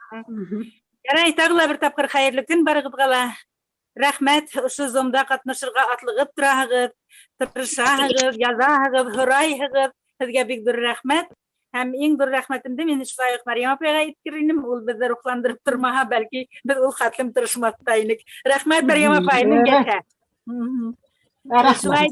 Ярай, тағы ла бер тапҡыр хәйерле көн барығыҙға ла. Рәхмәт, ошо зумда ҡатнашырға атлығып тораһығыҙ, тырышаһығыҙ, яҙаһығыҙ, һорайһығыҙ. Һеҙгә бик ҙур рәхмәт. Һәм иң ҙур рәхмәтемде мин шулай уҡ Мәрйәм апайға еткерер инем. Ул беҙҙе рухландырып тормаһа, бәлки беҙ ул хәтлем тырышмаҫ та инек. Рәхмәт, Мәрйәм апай, меңгәсә. Шулай.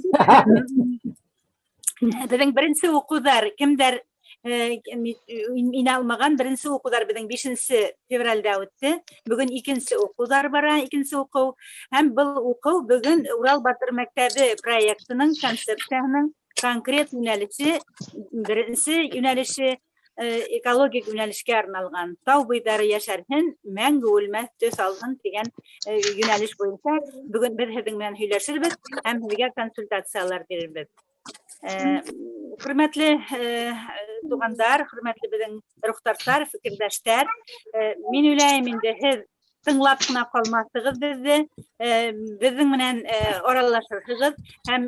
Беҙҙең беренсе уҡыуҙар, кемдәр инә алмаған, беренсе уҡыуҙар беҙҙең 5 февралдә үтте. Бөгөн икенсе уҡыуҙар бара, икенсе уҡыу. Һәм был уҡыу бөгөн Урал батыр мәктәбе проектының концепцияһының конкрет йүнәлеше, беренсе йүнәлеше экологик йүнәлешкә арналған. Тау буйҙары йәшәрһен, мәңге үлмәҫ төҫ алһын тигән йүнәлеш буйынса бөгөн беҙ һеҙҙең менән һөйләшербеҙ һәм һеҙгә консультациялар бирербеҙ. Хөрмәтле туғандар, хөрмәтле беҙҙең рухташтар, фекерҙәштәр, мин уйлайым инде һеҙ тыңлап ҡына ҡалмаҫһығыҙ беҙҙе, беҙҙең менән аралашырһығыҙ һәм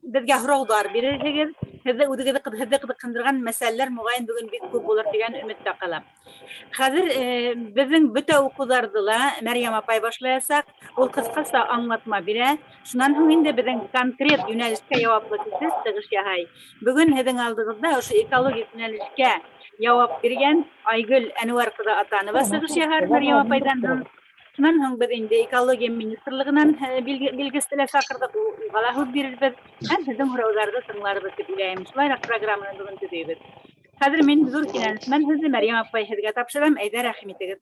беҙгә һорауҙар бирерһегеҙ. Һеҙҙе үҙегеҙҙе һеҙҙе ҡыҙыҡһындырған мәсьәләләр моғайын бөгөн бик күп булыр тигән өмөттә ҡалам. Хәҙер беҙҙең бөтә уҡыуҙарҙы ла Мәрйәм апай башлаясаҡ. Ул ҡыҫҡаса аңлатма бирә. Шунан һуң инде беҙҙең конкрет йүнәлешкә яуаплы кеше сығыш яһай. Бөгөн һеҙҙең алдығыҙҙа ошо экологик йүнәлешкә яуап биргән Айгөл Әнүәр ҡыҙы Атанова сығыш яһар Мәрйәм апайҙан һуң. Шунан һуң беҙ инде экология министрлығынан белгесте лә саҡырҙыҡ, уға ла һүҙ бирербеҙ һәм һеҙҙең һорауҙарҙы тыңларбыҙ тип уйлайым. Шулайыраҡ программаны бөгөн төҙөйбөҙ. Хәҙер мин ҙур кинәнес менән һүҙҙе Мәрйәм апай һеҙгә тапшырам. Әйҙә, рәхим итегеҙ.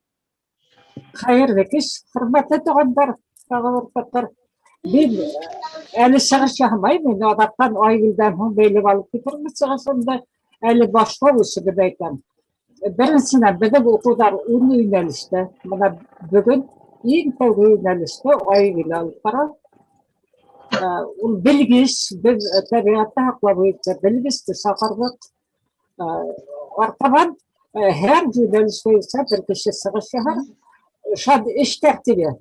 Хәйерле кис, хөрмәтле туғандар, тағы бер тапҡыр. Мин әле сығыш яһамайым, мин аҙаҡтан Айгөлдән һуң бәйләп алып китермен сығышымды. Әле башлау өсөн генә әйтәм. Беренсенән, беҙҙең уҡыуҙар ун йүнәлештә. Бына бөгөн иң тәүге йүнәлештә Айгөл алып бара. Ул белгес, беҙ тәбиғәтте һаҡлау буйынса белгесте саҡырҙыҡ. Артабан һәр йүнәлеш буйынса бер кеше сығыш яһар. Шат эш тәртибе.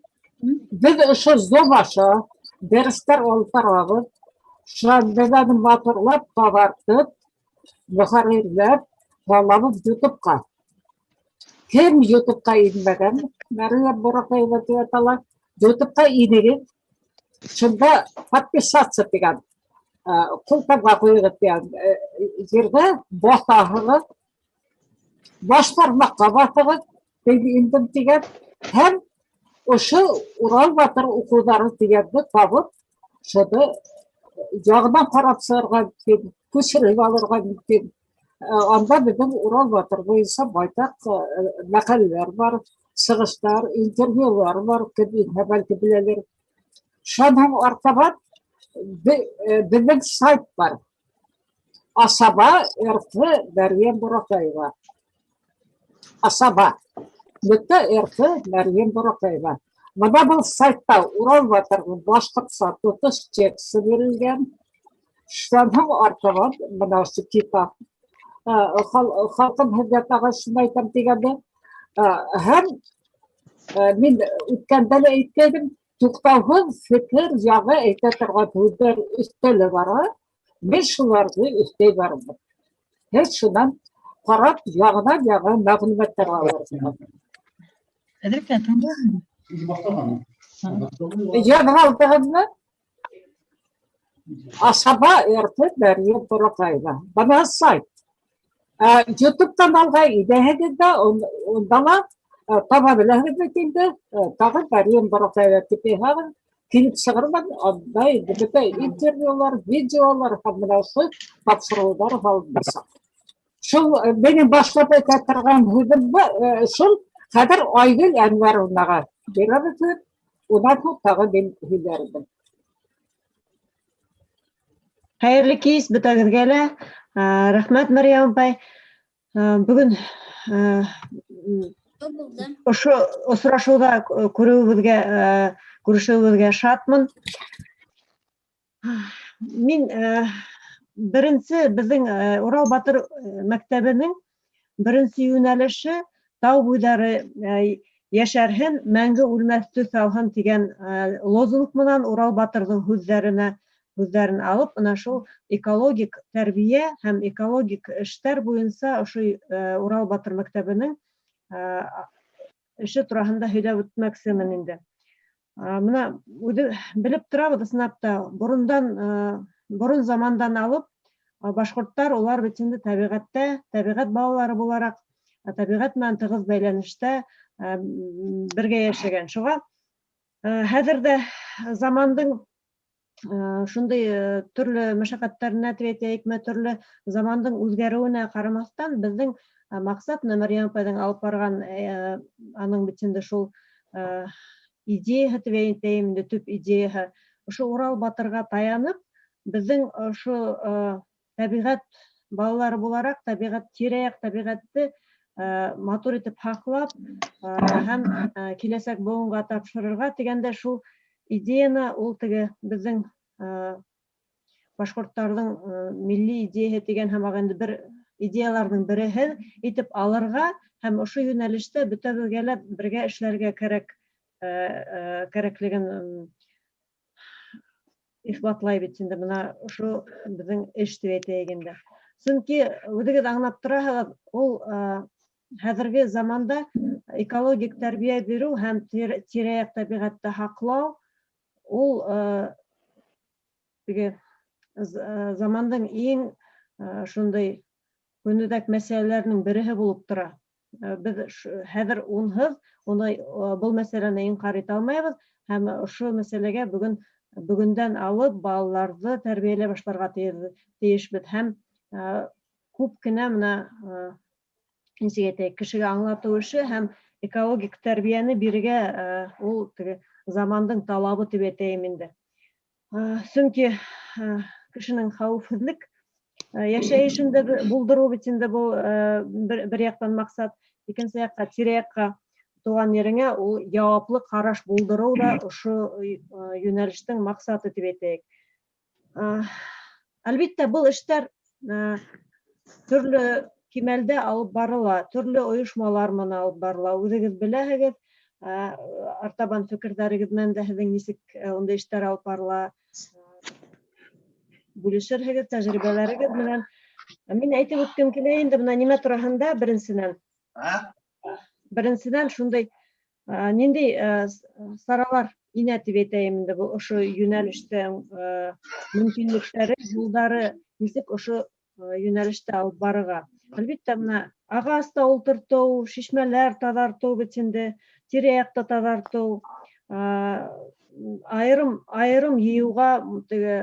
Беҙ ошо Zoom аша дәрестәр алып барабыҙ. Шунан беҙ аны матурлап, таҙартып, мөхәррирләп һалабыҙ YouTube-ҡа. Кем YouTube-ҡа инмәгән, Мәрйәм Бураҡаева тип атала, YouTube-ҡа инегеҙ. Шунда подписаться тигән ҡултамға ҡуйығыҙ тигән ерҙә баҫаһығыҙ, баш бармаҡҡа баҫығыҙ, мин индем тигән һәм ошо Урал батыр уҡыуҙары тигәнде табып, шуны яғынан ҡарап сығырға мөмкин, күсереп алырға мөмкин. Анда беҙҙең Урал батыр буйынса байтаҡ мәҡәләләр бар, сығыштар, интервьюлар бар, кем инһә бәлки беләлер. Шунан артабан беҙҙең сайт бар. Асаба РФ Мәрйәм Бураҡаева. Асаба. Нөктә РФ Мәрйәм Бураҡаева. Бына был сайтта Урал батырҙың башҡортса тотош тексты бирелгән. Шунан һуң артабан бына ошо китап. Халҡым һеҙгә тағы шуны әйтәм тигәндә, һәм мин үткәндә лә әйткәйнем, туҡтауһыҙ фекер яғы әйтә торған һүҙҙәр өҫтәле бара, мин шуларҙы өҫтәй барырмын. Һеҙ шунан ҡарап, яғынан яғы мәғлүмәттәр алырһығыҙ. Яҙып алдығыҙмы? Асаба РФ Мәрйәм Бураҡаева. Бына сайт. YouTube каналға инәһегеҙ ҙә, унда ла таба беләһегеҙ бит инде. Тағы Мәрйәм Бураҡаева тип яҙһағыҙ, килеп сығырмын. Анда инде бөтә интервьюлар, видеолар һәм менә ошо тапшырыуҙар һалынасаҡ. Шул минең башлап әйтә торған һүҙем шул. Хәҙер Айгөл Әнвәровнаға бирәбеҙ һүҙ. Унан һуң тағы мин һөйләрмен. Хәйерле кис бөтәгеҙгә лә. Рәхмәт, Мәрйәм апай. Бөгөн ошо осрашыуҙа күреүебеҙгә, күрешеүебеҙгә шатмын. Мин беренсе беҙҙең Урал батыр мәктәбенең беренсе йүнәлеше тау буйҙары йәшәрһен, мәңге үлмәҫ төҫ алһын тигән лозунг менән Урал батырҙың һүҙҙәренә һүҙҙәрен алып, бына шул экологик тәрбиә һәм экологик эштәр буйынса ошо Урал батыр мәктәбенең Эше тураһында һөйләп үтмәксемен инде. Мына үҙе белеп торабыҙ, ысынлап та, борондан, борон замандан алып башҡорттар улар бит инде тәбиғәттә, тәбиғәт балалары булараҡ, тәбиғәт менән тығыҙ бәйләнештә бергә йәшәгән. Шуға хәҙер дә замандың шундай төрлө мәшәҡәттәренә тип әйтәйекме, төрлө замандың үҙгәреүенә ҡарамаҫтан, беҙҙең маҡсат менән Мәрйәм апайҙың алып барған, аның бит инде шул идеяһы тип әйтәйем инде, төп идеяһы ошо Урал батырға таянып, беҙҙең ошо тәбиғәт балалары булараҡ, тәбиғәт, тирә-яҡ тәбиғәтте матур итеп һаҡлап һәм киләсәк быуынға тапшырырға тигәндә, шул идеяны ул теге беҙҙең башҡорттарҙың милли идеяһы тигән һымаҡ инде бер идеяларҙың береһе итеп алырға һәм ошо йүнәлештә бөтәбеҙгә лә бергә эшләргә кәрәк, кәрәклеген иҫбатлай бит инде бына ошо беҙҙең эш тип әйтәйек инде. Сөнки үҙегеҙ аңлап тораһығыҙ, ул хәҙерге заманда экологик тәрбиә биреү һәм тирә-яҡ тәбиғәтте һаҡлау ул теге замандың иң шундай көнүҙәк мәсьәләләренең береһе булып тора. Беҙ хәҙер унһыҙ уны, был мәсьәләне инҡар итә алмайбыҙ һәм ошо мәсьәләгә бөгөн, бөгөндән алып балаларҙы тәрбиәләй башларға тейешбеҙ һәм күп кенә бына, нисек әйтәйек, кешегә аңлатыу эше һәм экологик тәрбиәне бирергә, ул теге замандың талабы тип әйтәйем инде. Сөнки кешенең хәүефһеҙлек йәшәйешен дә булдырыу бит инде был бер яҡтан маҡсат, икенсе яҡҡа тирә-яҡҡа, тыуған ереңә ул яуаплы ҡараш булдырыу ҙа ошо йүнәлештең маҡсаты тип әйтәйек. Әлбиттә, был эштәр төрлө кимәлдә алып барыла, төрлө ойошмалар менән алып барыла. Үҙегеҙ беләһегеҙ, артабан фекерҙәрегеҙ менән дә һеҙҙең нисек ундай эштәр алып барыла, бүлешерһегеҙ тәжрибәләрегеҙ менән. Мин әйтеп үткем килә инде бына нимә тураһында беренсенән. Беренсенән, шундай ниндәй саралар инә тип әйтәйем инде, был ошо йүнәлештә мөмкинлектәре, юлдары нисек ошо йүнәлештә алып барырға. Әлбиттә, бына ағас та ултыртыу, шишмәләр таҙартыу бит инде, тирә-яҡты таҙартыу, айырым йыйыуға, теге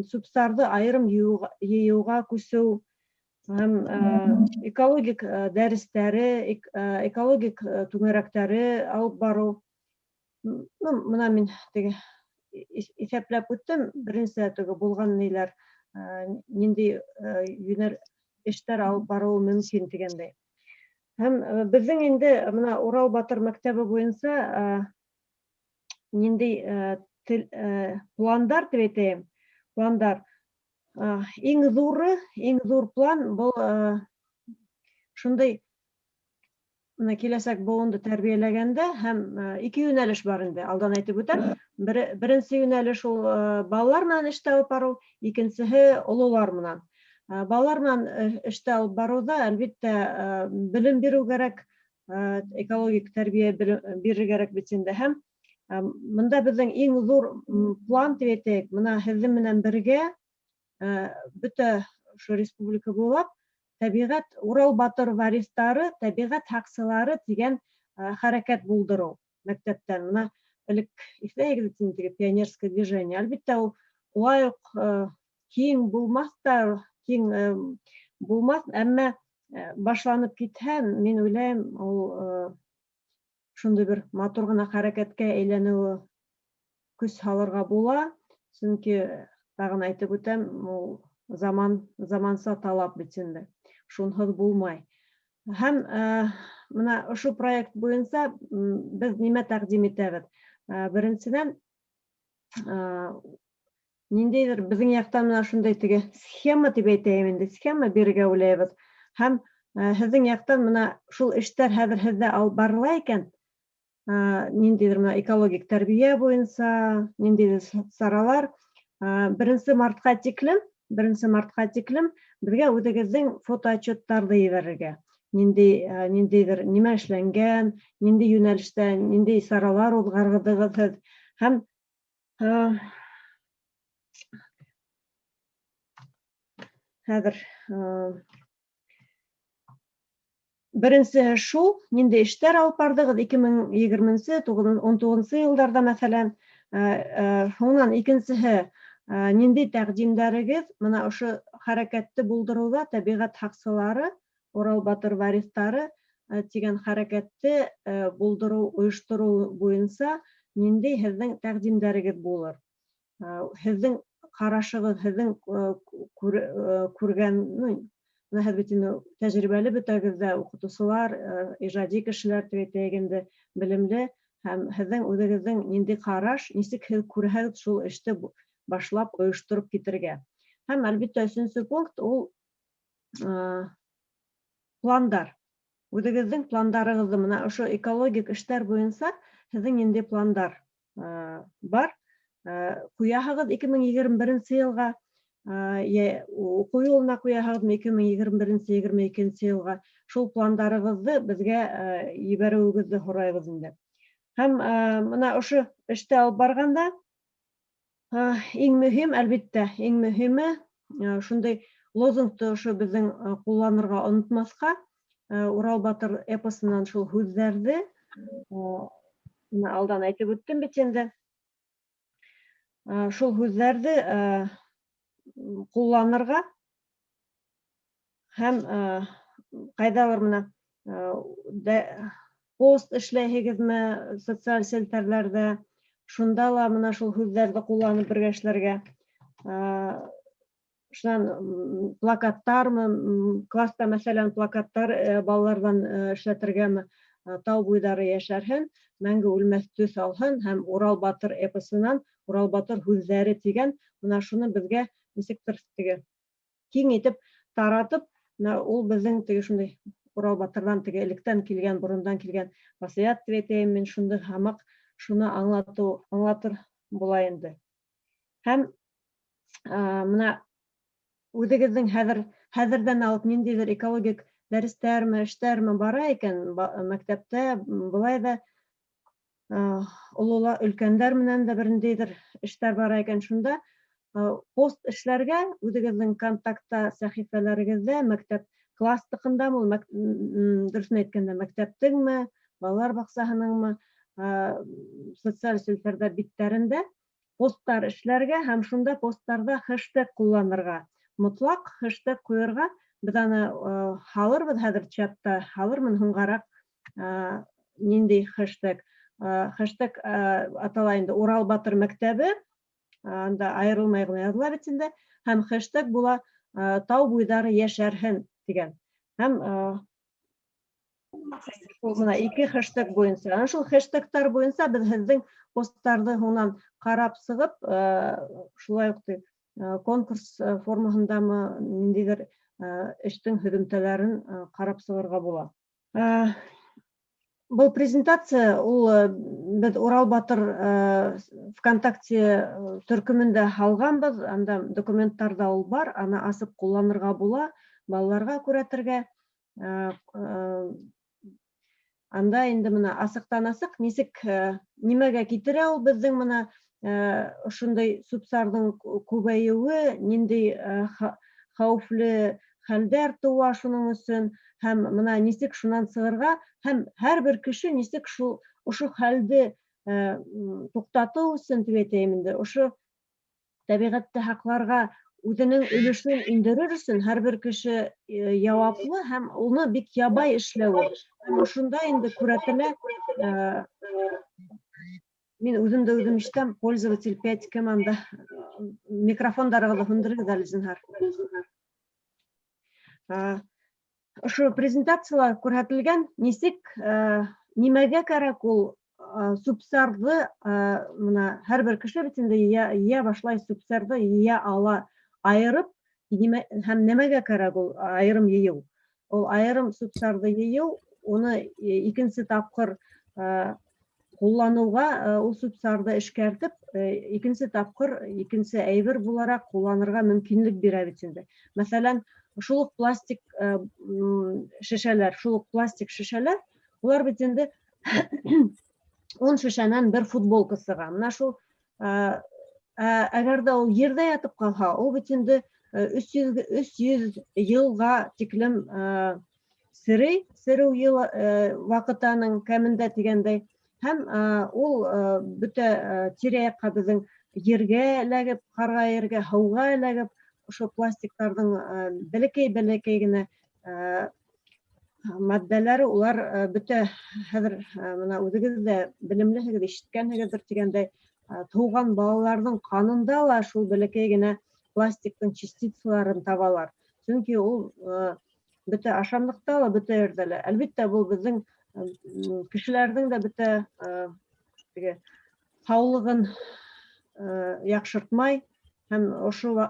сүп-сарҙы айырым йыйыуға күсеү һәм экологик дәрестәре, экологик түңәрәктәре алып барыу. Ну, бына мин теге иҫәпләп үттем, беренсе теге булған ниләр, ниндәй йүнәл эштәр алып барыуы мөмкин тигәндәй. Һәм беҙҙең инде бына Урал батыр мәктәбе буйынса ниндәй пландар тип әйтәйем, пландар. Иң ҙуры, иң ҙур план был шундай бына киләсәк быуынды тәрбиәләгәндә һәм ике йүнәлеш бар инде, алдан әйтеп үтәм. Беренсе йүнәлеш ул балалар менән эштә алып барыу, икенсеһе ололар менән. Балалар менән эштә алып барыуҙа, әлбиттә, белем биреү кәрәк, экологик тәрбиә бирергә кәрәк бит инде. Һәм бында беҙҙең иң ҙур план тип әйтәйек, бына һеҙҙең менән бергә бөтә ошо республика буйлап тәбиғәт, Урал батыр варистары, тәбиғәт һаҡсылары тигән хәрәкәт булдырыу мәктәптән. Бына элек иҫләйһегеҙ бит инде теге пионерское движение. Әлбиттә, ул улай уҡ киң булмаҫ та, киң булмаҫ, әммә башланып китһә, мин уйлайым, ул шундай бер матур ғына хәрәкәткә әйләнеүе көс һалырға була. Сөнки тағын әйтеп үтәм, ул заманса талап бит инде. Шунһыҙ булмай. Һәм бына ошо проект буйынса беҙ нимә тәҡдим итәбеҙ? Беренсенән, ниндәйҙер беҙҙең яҡтан бына шундай теге схема тип әйтәйем инде, схема бирергә уйлайбыҙ. Һәм һеҙҙең яҡтан бына шул эштәр хәҙер һеҙҙә алып барыла икән, ниндәйҙер бына экологик тәрбиә буйынса ниндәйҙер саралар, 1 мартҡа тиклем, 1 мартҡа тиклем беҙгә үҙегеҙҙең фотоотчеттарҙы ебәрергә. Ниндәй ниндәйҙер нимә эшләнгән, ниндәй йүнәлештә ниндәй саралар уҙғарҙығыҙ һеҙ һәм хәҙер беренсеһе шул, ниндәй эштәр алып барҙығыҙ 2020-нсе, 19-нсы йылдарҙа, мәҫәлән, һуңынан икенсеһе, ниндәй тәҡдимдәрегеҙ бына ошо хәрәкәтте булдырыуҙа тәбиғәт һаҡсылары, Урал батыр вариҫтары тигән хәрәкәтте булдырыу, ойоштороу буйынса ниндәй һеҙҙең тәҡдимдәрегеҙ булыр? Һеҙҙең ҡарашығыҙ, һеҙҙең күргән, бына һеҙ бит инде тәжрибәле бөтәгеҙ ҙә, уҡытыусылар, ижади кешеләр тип әйтәйек инде, белемле, һәм һеҙҙең үҙегеҙҙең ниндәй ҡараш, нисек һеҙ күрһәгеҙ шул эште башлап ойоштороп китергә. Һәм әлбиттә өсөнсө пункт ул пландар. Үҙегеҙҙең пландарығыҙҙы бына ошо экологик эштәр буйынса һеҙҙең ниндәй пландар бар? Ҡуяһығыҙ 2021 йылға, уҡыу юлына ҡуяһығыҙмы 2021, 22 йылға, шул пландарығыҙҙы беҙгә ебәреүегеҙҙе һорайбыҙ инде. Һәм бына ошо эште алып барғанда, иң мөһим, әлбиттә, иң мөһиме, шундай лозунгты ошо беҙҙең ҡулланырға онотмаҫҡа, Урал батыр эпосынан шул һүҙҙәрҙе, бына алдан әйтеп үттем бит инде, шул һүҙҙәрҙе ҡулланырға һәм ҡайҙалыр бына пост эшләйһегеҙме социаль селтәрләрҙә, шунда ла бына шул һүҙҙәрҙе ҡулланып бергә эшләргә. Шунан плакаттармы, класста, мәҫәлән, плакаттар балаларҙан эшләтергәме, тау буйҙары йәшәрһен, мәңге үлмәҫ төҫ алһын һәм Урал батыр эпосынан Урал батыр һүҙҙәре тигән, бына шуны беҙгә нисектер теге киң итеп таратып, бына ул беҙҙең теге шундай Урал батырҙан теге электән килгән, борондан килгән васыят тип әйтәйем мин, шундай һамаҡ шуны аңлатыр була инде. Һәм бына үҙегеҙҙең хәҙерҙән алып ниндәйҙер экологик дәрестәрме, эштәрме бара икән мәктәптә, былай ҙа, ололар, өлкәндәр менән дә бер ниндәйҙер эштәр бара икән, шунда пост эшләргә үҙегеҙҙең контактта сәхифәләрегеҙҙә, мәктәп кластыҡындамы, ул дөрөҫөн әйткәндә, мәктәптеңме, балалар баҡсаһыныңмы, социаль селтәрҙә биттәрендә посттар эшләргә һәм шунда посттарҙа хэштег ҡулланырға, мотлаҡ хэштег ҡуйырға. Беҙ аны һалырбыҙ хәҙер чатта, һалырмын һуңғараҡ, ниндәй хэштег. Хэштег атала инде Урал батыр мәктәбе, анда айырылмай ғына яҙыла бит инде, һәм хэштег була, тау буйҙары йәшәрһен тигән. Һәм бына ике хэштег буйынса. Ана шул хэштегтар буйынса беҙ һеҙҙең посттарҙы һуңынан ҡарап сығып, шулай уҡ конкурс формаһындамы ниндәйҙер эштең һөҙөмтәләрен ҡарап сығырға була. Был презентация ул беҙ Урал батыр ВКонтакте төркөмөндә һалғанбыҙ, анда документтарҙа ул бар, аны асып ҡулланырға була, балаларға күрһәтергә. Анда инде бына асыҡтан асыҡ нисек, нимәгә китерә ул беҙҙең бына ошондай сүп-сарҙың күбәйеүе, ниндәй хәүефле хәлдәр тыуа шуның өсөн, һәм бына нисек шунан сығырға, һәм һәр бер кеше нисек шул ошо хәлде туҡтатыу өсөн тип әйтәйем инде, ошо тәбиғәтте һаҡларға үҙенең өлөшөн индерер өсөн һәр бер кеше яуаплы һәм уны бик ябай эшләүе. Һәм ошонда инде күрәтелә, мин үҙем дә үҙем ишетәм, пользователь 5 кем анда, микрофондарығыҙҙы һүндерегеҙ әле, зинһар. Ошо презентацияла күрһәтелгән, нисек, нимәгә кәрәк ул, сүп-сарҙы, бына һәр бер кеше бит инде йыя башлай, сүп-сарҙы йыя ала айырып, һәм нимәгә кәрәк ул айырым йыйыу? Ул айырым сүп-сарҙы йыйыу, уны икенсе тапҡыр, ҡулланыуға, ул сүп-сарҙы эшкәртеп, икенсе тапҡыр, икенсе әйбер булараҡ ҡулланырға мөмкинлек бирә бит инде. Мәҫәлән, Шул уҡ пластик шешәләр, шул уҡ пластик шешәләр, улар бит инде 10 шешәнән бер футболка сыға. Мына шул әгәр ҙә ул ерҙә ятып ҡалһа, ул бит инде 300 йылға тиклем серей, сереү йыл ваҡыты аның кәмендә тигәндәй. Һәм ул бөтә тирә-яҡҡа беҙҙең ергә эләгеп, ҡарға ергә, һыуға эләгеп, ошо пластиктарҙың бәләкәй-бәләкәй генә матдәләре улар бөтә хәҙер мына үҙегеҙ ҙә белемлеһегеҙ, ишеткәнһегеҙҙер тигәндәй, тыуған балаларҙың ҡанында ла шул бәләкәй генә пластиктың частицаларын табалар. Сөнки ул бөтә ашамлыҡта ла, бөтә ерҙә лә. Әлбиттә, был беҙҙең кешеләрҙең дә бөтә теге һаулығын яҡшыртмай һәм ошо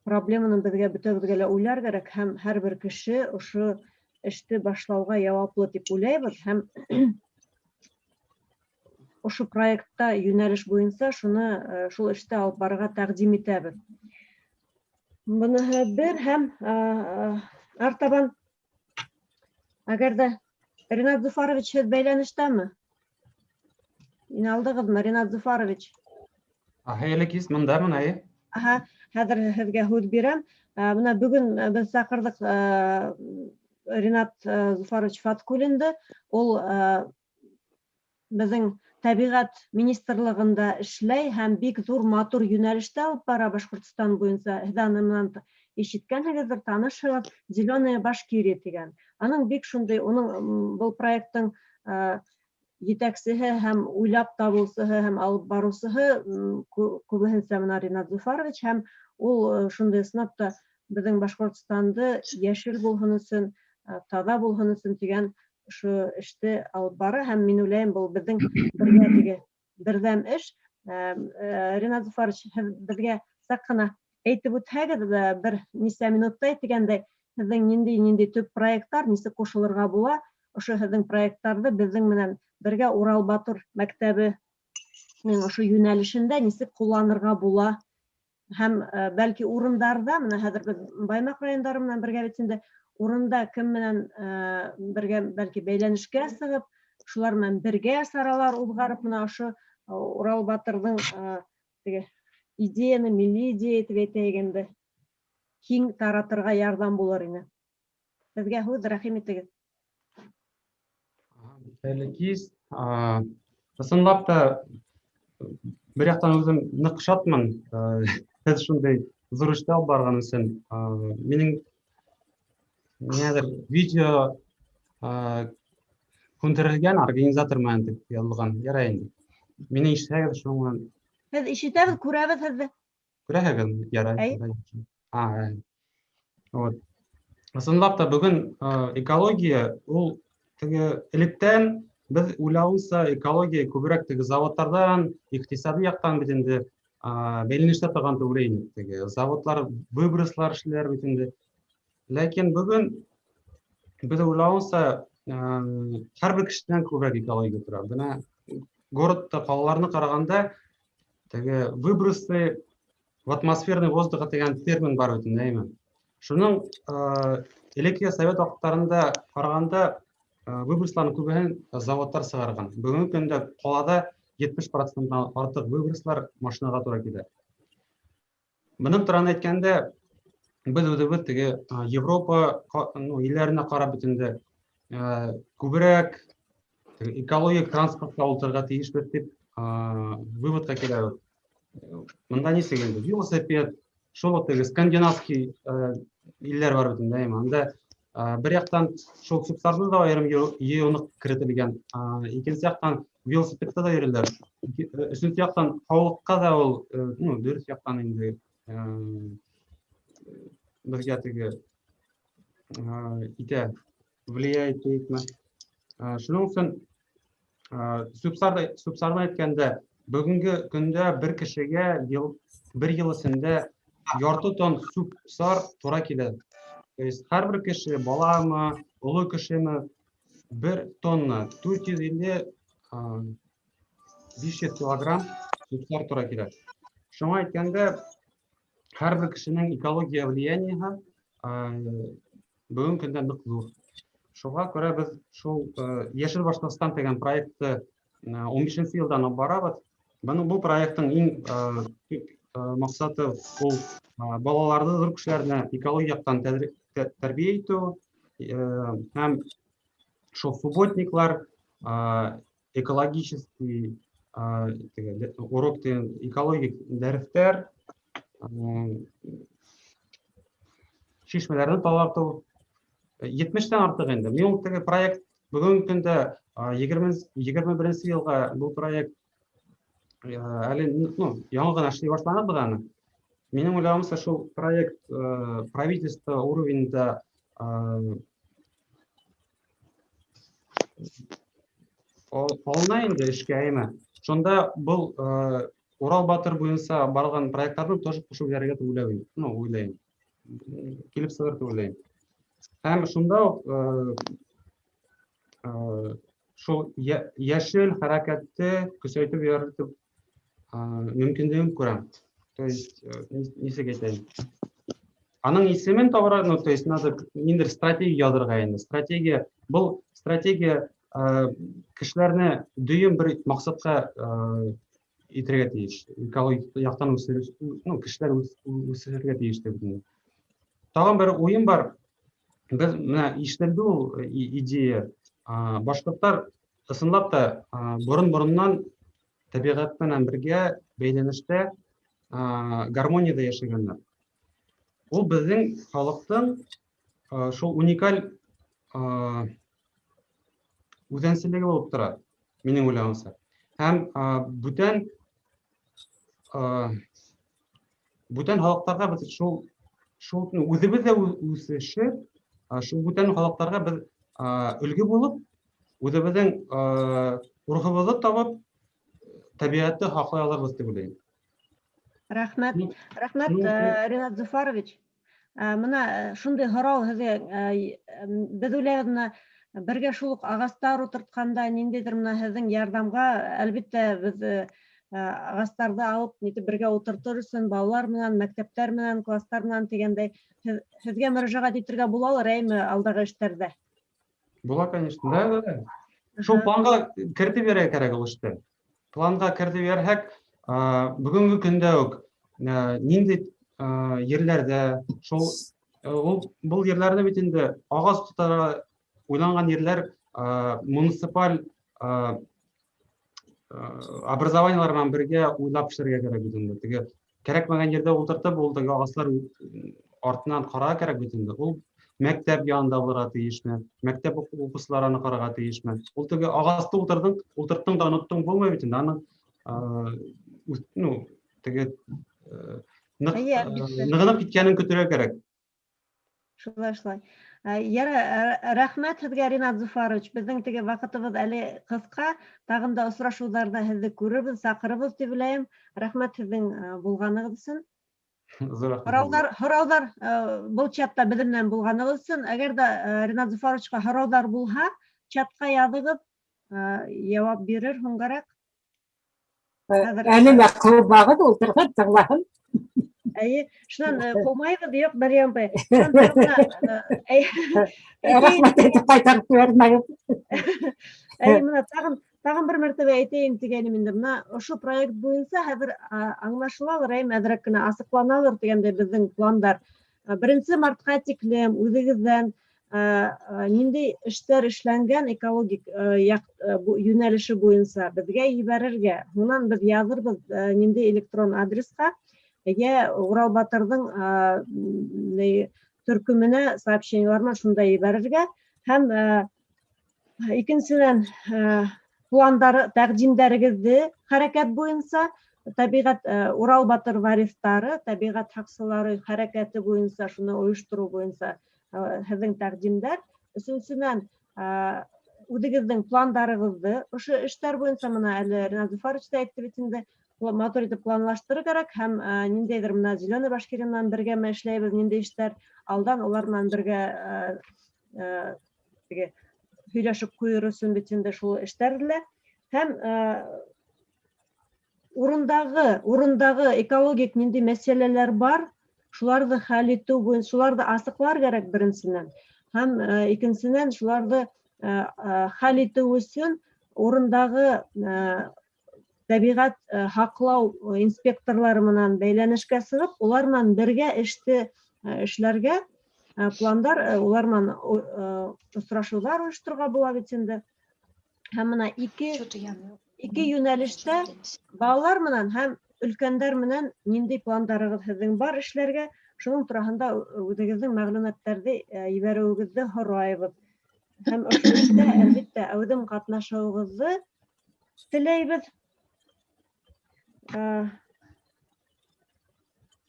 проблеманы беҙгә бөтәбеҙгә лә уйлар кәрәк һәм һәр бер кеше ошо эште башлауға яуаплы тип уйлайбыҙ һәм ошо проектта йүнәлеш буйынса шуны шул эште алып барырға тәҡдим итәбеҙ. Быныһы бер һәм артабан әгәр ҙә Ринат Зуфарович, һеҙ бәйләнештәме? Инә алдығыҙмы, Ринат Зуфарович? Хәйерле кис, мындамын, әйе. Аһа, хәҙер һеҙгә һүҙ бирәм. Бына бөгөн беҙ саҡырҙыҡ Ринат Зуфарович Фаткуллинды. Ул беҙҙең Тәбиғәт министрлығында эшләй һәм бик ҙур матур йүнәлештә алып бара Башҡортостан буйынса. Һеҙ аны менән ишеткәнһегеҙҙер, танышһығыҙ, Зеленая Башкирия тигән. Аның бик шундай, уның был проекттың етәксеһе һәм уйлап табыусыһы һәм алып барыусыһы күбеһенсә мына Ринат Зуфарович һәм ул шундай ысынлап та беҙҙең Башҡортостанды йәшел булһын өсөн, таҙа булһын өсөн тигән ошо эште алып бара һәм мин уйлайым, был беҙҙең бергә теге берҙәм эш. Ринат Зуфарович, һеҙ беҙгә саҡ ҡына әйтеп үтһәгеҙ, бер нисә минуттай тигәндәй, һеҙҙең ниндәй-ниндәй төп проекттар, нисек ҡушылырға була, ошо һеҙҙең проекттарҙы беҙҙең менән бергә Урал Батыр мәктәбенең ошо йүнәлешендә нисек ҡулланырға була һәм бәлки урындарҙа, мына хәҙер беҙ Баймаҡ райондары менән бергә бит инде, урында кем менән бергә бәлки бәйләнешкә сығып, шулар менән бергә саралар уҙғарып, мына ошо Урал Батырҙың теге идеяны, милли идея тип әйтәйек инде, киң таратырға ярҙам булыр ине. Һеҙгә һүҙ, рәхим итегеҙ. Хәйерле кис. Ысынлап та бер яҡтан үҙем ныҡ шатмын. Һеҙ шундай ҙур эштә алып барған өсөн. Минең ниңәлер видео һүндерелгән, организатор менән тип яҙылған. Ярай инде. Мине ишетһәгеҙ, шуның менән. Һеҙ ишетәбеҙ, күрәбеҙ һеҙҙе. Күрәһегеҙ? Ярай. Әй. Вот. Ысынлап та бөгөн экология ул теге электән беҙ уйлауынса экология күберәк теге заводтарҙан, иҡтисади яҡтан бит инде, бәйләнештә торған тип уйлай инек. Теге заводлар выброслар эшләр бит инде. Ләкин бөгөн беҙ уйлауынса, һәр бер кешенән күберәк экология тора. Бына городта, ҡалаларны ҡарағанда теге выбросы в атмосферный воздух тигән термин бар бит инде, әйме? Шуның элекке совет ваҡыттарында ҡарағанда, выбросларның күбеһен заводтар сығарған. Бөгөнгө көндә ҡалала етмеш проценттан артыҡ выброслар машинаға тура килә. Бының тураһында әйткәндә, беҙ үҙебеҙ теге Европа илдәренә ҡарап бит инде, күберәк теге экологик транспортҡа ултырырға тейешбеҙ тип, выводҡа киләбеҙ. Бында нисек инде? Велосипед, шул уҡ теге скандинавский илдәр бар бит инде, әйме? Анда бер яҡтан шул сүп-сарҙы ла айырым йыйыу ныҡ керетелгән, икенсе яҡтан велосипедта да йөрөләр. Өсөнсө яҡтан һаулыҡҡа да ул, дөрөҫ яҡтан инде, беҙгә теге, итә, влияет тиекме. Шуның өсөн, сүп-сарҙы әйткәндә, бөгөнгө көндә бер кешегә бер йыл эсендә ярты тонн сүп-сар тура килә. То есть һәр бер кеше, баламы, оло кешеме, бер тонна, дүрт йөҙ илле, биш йөҙ килограмм сүп-сар тура килә. Шуңа әйткәндә, Һәр бер кешенең экология влияниеһы бөгөнгө көндә ныҡ ҙур. Шуға күрә беҙ шул Йәшел Башҡортостан тигән проектты 15 йылдан алып барабыҙ. Был проекттың иң төп маҡсаты ул балаларҙы, ҙур кешеләрҙе экология яҡтан тәрбиә итеү һәм шул субботниклар, экологический урок тигән экологик дәрестәр, шишмәләрҙе таҙартыу. 70-тән артыҡ инде. Мин ул теге проект бөгөнгө көндә 21 йылға был проект әле, ну, яңы ғына эшләй башланыҡ беҙ аны. Минең уйлауымса, шул проект правительство уровеньда алына инде эшкә, әйме. Шунда был Урал Батыр буйынса барған проекттарҙы тоже ҡушып ебәрергә тип уйлайым. Ну, уйлайым. Килеп сығыр тип уйлайым. Һәм шунда уҡ шул йәшел хәрәкәтте көсәйтеп ебәрергә тип мөмкинлеген күрәм. То есть, нисек әйтәйем? Аның исемен табырға, ну, то есть надо ниндәйҙер стратегия яҙырға инде. Стратегия, был стратегия кешеләрне дөйөм бер маҡсатҡа итергә тейеш. Экологик яҡтан үсер, ну, кешеләр үсергә тейеш тип уйлайым. Тағын бер уйым бар. Беҙ менә ишетелде ул идея. Башҡорттар ысынлап та борон-бороннан тәбиғәт менән бергә бәйләнештә, гармониядә йәшәгәннәр. Ул беҙҙең халыҡтың шул уникаль үҙенсәлеге булып тора, минең уйлауымса. Һәм бүтән халыҡтарға беҙ шул үҙебеҙ ҙә үҫешеп, шул бүтән халыҡтарға беҙ өлгө булып, үҙебеҙҙең рухыбыҙҙы табып, тәбиғәтте һаҡлай алырбыҙ тип уйлайым. Рәхмәт. Рәхмәт, Ринат Зөфәрович. Мына шундай һорау һеҙгә, беҙ уйлайбыҙ, мына бергә шул уҡ ағастар ултыртҡанда ниндәйҙер мына һеҙҙең ярҙамға, әлбиттә, беҙ ағастарҙы алып нитеп бергә ултыртыр өсөн балалар менән, мәктәптәр менән, класстар менән тигәндәй, һеҙгә мөрәжәғәт итергә булалыр, әйме, алдағы эштәрҙә? Була, конечно. Да, да, да. Шул планға кертеп бирергә кәрәк ул эште. Планға кертеп бирһәк, бөгөнгө көндә үк ниндәй ерләрҙә шул, ул был ерләрҙе бит инде ағас тотарға уйланған ерләр, муниципаль образованиелар менән бергә уйлап эшләргә кәрәк бит инде. Теге кәрәкмәгән ерҙә ултыртып, ул теге ағастар артынан ҡарарға кәрәк бит инде. Ул мәктәп янында булырға тейешме? Мәктәп уҡыусылары аны ҡарарға тейешме? Ул теге ағасты ултырҙың, ултырттың да оноттоң булмай бит инде. Аның, ну, теге, Әйе, әлбиттә. нығынып киткәнен көтөргә кәрәк. Шулай, шулай. Яра, рәхмәт һеҙгә, Ринат Зөфәрович. Беҙҙең теге ваҡытыбыҙ әле ҡыҫҡа. Тағын да осрашыуҙарҙа һеҙҙе күрербеҙ, саҡырырбыҙ тип уйлайым. Рәхмәт һеҙҙең булғанығыҙ өсөн. Ҙур рәхмәт. Һорауҙар, был чатта беҙ менән булғанығыҙ өсөн. Әгәр ҙә Ринат Зөфәровичҡа һорауҙар булһа, чатҡа яҙығыҙ, яуап бирер һуңғараҡ. Хәҙер Әле лә ҡыумағыҙ, ултырған тыңлаһын. Әйе, шунан ҡыумайбыҙ, юҡ, Мәрйәм апай. Шунан тағы мына, Рәхмәт әйтеп ҡайтарып ебәрмәгеҙ. Әйе, мына тағын бер мәртәбә әйтәйем тигәнем инде. Мына ошо проект буйынса хәҙер, аңлашылалыр, әйме, әҙерәк кенә асыҡланалыр тигәндәй беҙҙең пландар. 1 мартҡа тиклем үҙегеҙҙән, ниндәй эштәр эшләнгән экологик, яҡ, йүнәлеше буйынса беҙгә ебәрергә. Һунан беҙ яҙырбыҙ, ниндәй электрон адресҡа, йә Урал Батырҙың, төркөмөнә сообщениелар менән шунда ебәрергә. Һәм, икенсенән, пландары, тәҡдимдәрегеҙҙе хәрәкәт буйынса, тәбиғәт, Урал Батыр вариҫтары, тәбиғәт һаҡсылары хәрәкәте буйынса, шуны ойоштороу буйынса, һеҙҙең тәҡдимдәр. Өсөнсөнән, үҙегеҙҙең пландарығыҙҙы ошо эштәр буйынса, мына әле Ринат Зөфәрович та әйтте бит инде, матур итеп планлаштырыр кәрәк һәм, ниндәйҙер мына Зеленый Башкирия менән бергәме эшләйбеҙ, ниндәй эштәр алдан улар менән бергә, теге һөйләшеп ҡуйыр өсөн бит инде шул эштәрҙе лә. Һәм, урындағы экологик ниндәй мәсьәләләр бар, Шуларҙы хәл итеү буйынса шуларҙы асыҡлар кәрәк беренсенән. Һәм икенсенән шуларҙы хәл итеү өсөн урындағы тәбиғәт һаҡлау инспекторлары менән бәйләнешкә сығып, улар менән бергә эште эшләргә пландар, улар менән осрашыуҙар ойошторорға була бит инде. Һәм бына ике йүнәлештә балалар менән һәм өлкәндәр менән ниндәй пландарығыҙ һеҙҙең бар эшләргә, шуның тураһында үҙегеҙҙең мәғлүмәттәрҙе ебәреүегеҙҙе һорайбыҙ. Һәм ошо эштә, әлбиттә, әүҙем ҡатнашыуығыҙҙы теләйбеҙ.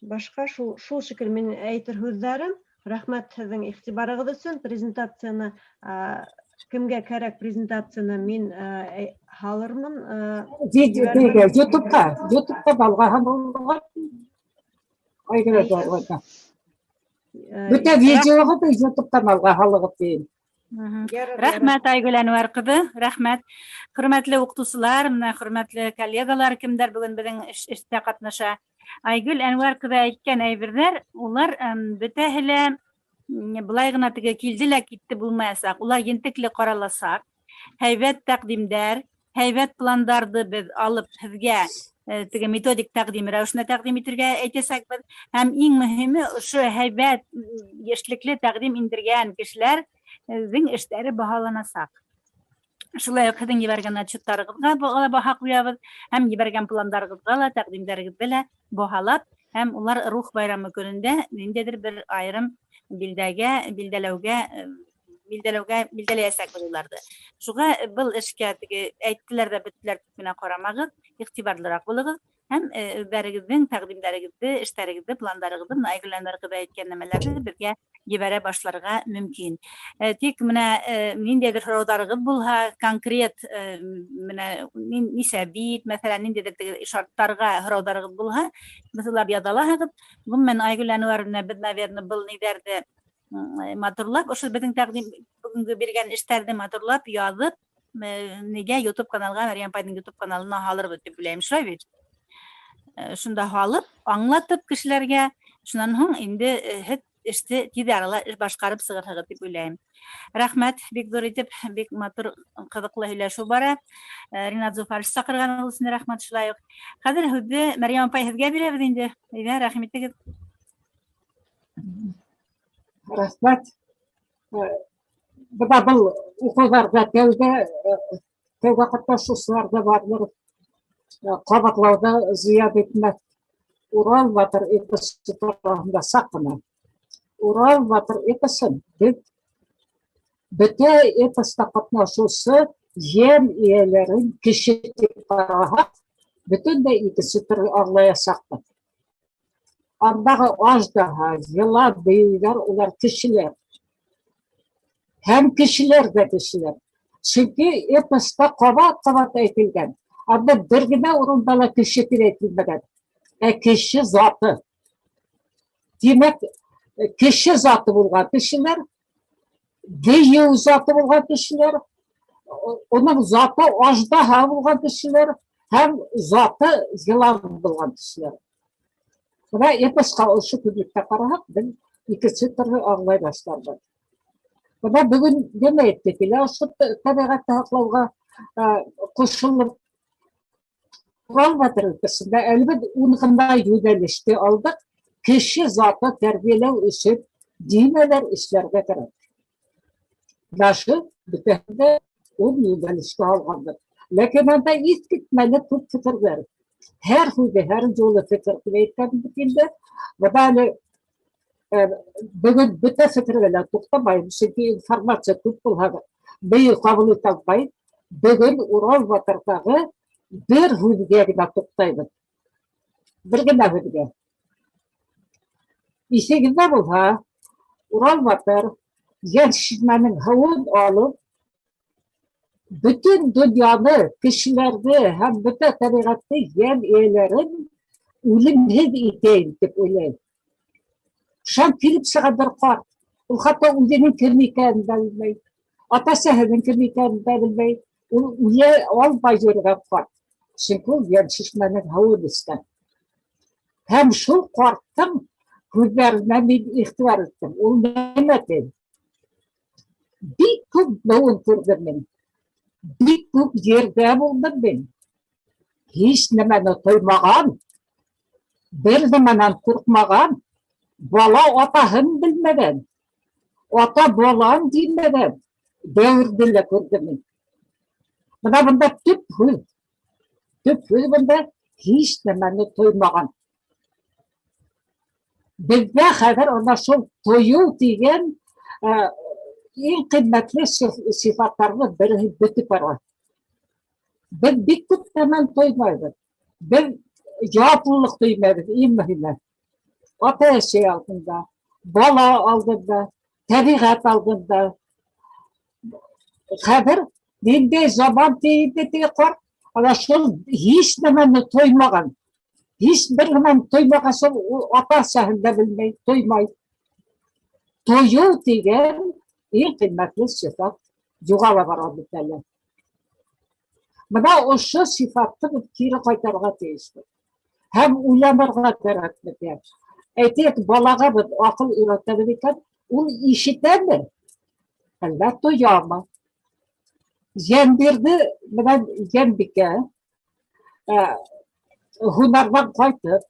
Башҡа шул шикел минең әйтер һүҙҙәрем. Рәхмәт һеҙҙең иғтибарығыҙ өсөн. Презентацияны, кемгә кәрәк презентацияны мин һалырмын. Видео, Ютубта балғаһын булған. Айгөл бар. Бөтә видеоға да Ютубтан алға һалығып тейем. Рәхмәт, Айгөл Әнүәр ҡыҙы, рәхмәт. Хөрмәтле уҡытыусылар, менә хөрмәтле коллегалар, кемдәр бөгөн беҙҙең эштә ҡатнаша. Айгөл Әнүәр ҡыҙы әйткән әйберҙәр, улар бөтәһе лә былай ғына теге килде лә китте булмаясаҡ. Улар ентекле ҡараласаҡ. Һәйбәт тәҡдимдәр, һәйбәт пландарҙы беҙ алып һеҙгә теге методик тәҡдим рәүешендә тәҡдим итергә әйтәсәкбеҙ. Һәм иң мөһиме ошо һәйбәт, эшлекле тәҡдим индергән кешеләрҙең эштәре баһаланасаҡ. Шулай уҡ һеҙҙең ебәргән отчеттарығыҙға баһа ҡуябыҙ һәм ебәргән пландарығыҙға ла, тәҡдимдәрегеҙҙе лә баһалап, һәм улар Рух байрамы көнөндә ниндәйҙер бер айырым билдәгә, билдәләүгә билдәләйәсәкбеҙ уларҙы. Шуға был эшкә теге әйттеләр ҙә бөттөләр тип кенә ҡарамағыҙ, иғтибарлыраҡ булығыҙ һәм үҙҙәрегеҙҙең тәҡдимдәрегеҙҙе, эштәрегеҙҙе, пландарығыҙҙы, бына Айгөл Әнүәр ҡыҙы әйткән нәмәләрҙе беҙгә ебәрә башларға мөмкин. Тик менә ниндәйҙер һорауҙарығыҙ булһа, конкрет менә нисә бит, мәҫәлән, ниндәйҙер теге шарттарға һорауҙарығыҙ булһа, беҙ улар яҙа алаһығыҙ. Ғөмүмән, Айгөл Әнүәр менән беҙ, наверное, был ниҙәрҙе матурлап, ошо беҙҙең тәҡдим бөгөнгө биргән эштәрҙе матурлап яҙып, нигә YouTube каналға, Мәрйәм апайҙың YouTube каналына һалырбыҙ тип уйлайым, шулай бит? Шунда һалып, аңлатып кешеләргә, шунан һуң инде һеҙ эште тиҙ арала эш башҡарып сығырһығыҙ тип уйлайым. Рәхмәт, бик ҙур итеп, бик матур, ҡыҙыҡлы һөйләшеү бара. Ринат Зөфәрович саҡырғанығыҙ өсөн рәхмәт шулай уҡ. Хәҙер һүҙҙе Мәрйәм апай һеҙгә бирәбеҙ инде. Әйҙә, рәхим итегеҙ. Рәхмәт. Бына был уҡыуҙарҙа тәүгә ҡатнашыусылар ҙа барҙыр. Ҡабатлауҙа зыян итмәҫ. Урал батыр эпосы тураһында саҡ ҡына. Урал батыр эпосын беҙ бөтә эпоста ҡатнашыусы йән эйәләрен кеше тип ҡараһаҡ, бөтөнләй икенсе төрлө аңлаясаҡбыҙ. Андағы аждаһа, йылан, дейеүҙәр улар кешеләр. Һәм кешеләр ҙә кешеләр. Сөнки эпоста ҡабат-ҡабат әйтелгән. Анда бер генә урында ла кеше тип әйтелмәгән. Ә кеше заты. Тимәк, кеше заты булған кешеләр, дейеү заты булған кешеләр, уның заты аждаһа булған кешеләр һәм заты йылан булған кешеләр. Бына эпосҡа ошо күҙлектә ҡараһаҡ, беҙ икенсе төрлө аңлай башларбыҙ. Бына бөгөн нимә әйтте килә ошо тәбиғәтте һаҡлауға ҡушылып Урал батыр эпосында әле беҙ ун ғына йүнәлеште алдыҡ. Кеше заты тәрбиәләү өсөн нимәләр эшләргә кәрәк? Бына ошо бөтәһен дә ун йүнәлешкә алғанбыҙ. Ләкин анда иҫ китмәле күп фекерҙәр. Һәр һүҙе, һәр юлы фекер тип әйткән бит инде. Бына әле бөгөн бөтә фекергә лә туҡтамайым, сөнки информация күп булһа, быйыл ҡабул итә алмай. Бөгөн Урал батырҙағы бер һүҙгә генә туҡтайбыҙ. Бер генә һүҙгә. Иҫегеҙҙә булһа, Урал батыр йәншишмәнең һыуын алып, бөтөн донъяны, кешеләрҙе һәм бөтә тәбиғәтте йән эйәләрен үлемһеҙ итәйем тип уйлай. Шунан килеп сыға бер ҡарт. Ул хатта үҙенең кем икәнен дә белмәй, ата-әсәһенең кем икәнен дә белмәй. Ул үлә алмай йөрөгән ҡарт. Сөнки ул йәншишмәнең һыуын эскән. Һәм шул ҡарттың Һүҙҙәренә мин иғтибар иттем. Ул нимә ти? Бик күп быуын күрҙем мин. Бик күп ерҙә булдым мин. Һис нәмәне тоймаған, бер нәмәнән ҡурҡмаған, бала атаһын белмәгән, ата балам тимәгән дәүерҙе лә күрҙем мин. Бына бында төп һүҙ, төп һүҙ бында һис нәмәне тоймаған. Беҙҙә хәҙер ана шул тойоу тигән иң ҡиммәтле сифаттарҙың береһе бөтөп бара. Беҙ бик күп нәмәне тоймайбыҙ. Беҙ яуаплылыҡ тоймайбыҙ, иң мөһиме. Ата-әсәй алдында, бала алдында, тәбиғәт алдында. Хәҙер ниндәй заман ти инде теге ҡарт, ана шул һис нәмәне тоймаған. Һис бер нәмәне тоймаған шул ул ата-әсәһен дә белмәй, тоймай. Тойоу тигән иң ҡиммәтле сифат юғала бара бит әле. Бына ошо сифатты беҙ кире ҡайтарырға тейешбеҙ. Һәм уйланырға кәрәк беҙгә. Әйтәйек, балаға беҙ аҡыл өйрәтәбеҙ икән, ул ишетәме? Әллә тоямы? Йәнбирҙе менән Йәнбикә һунарҙан ҡайтып,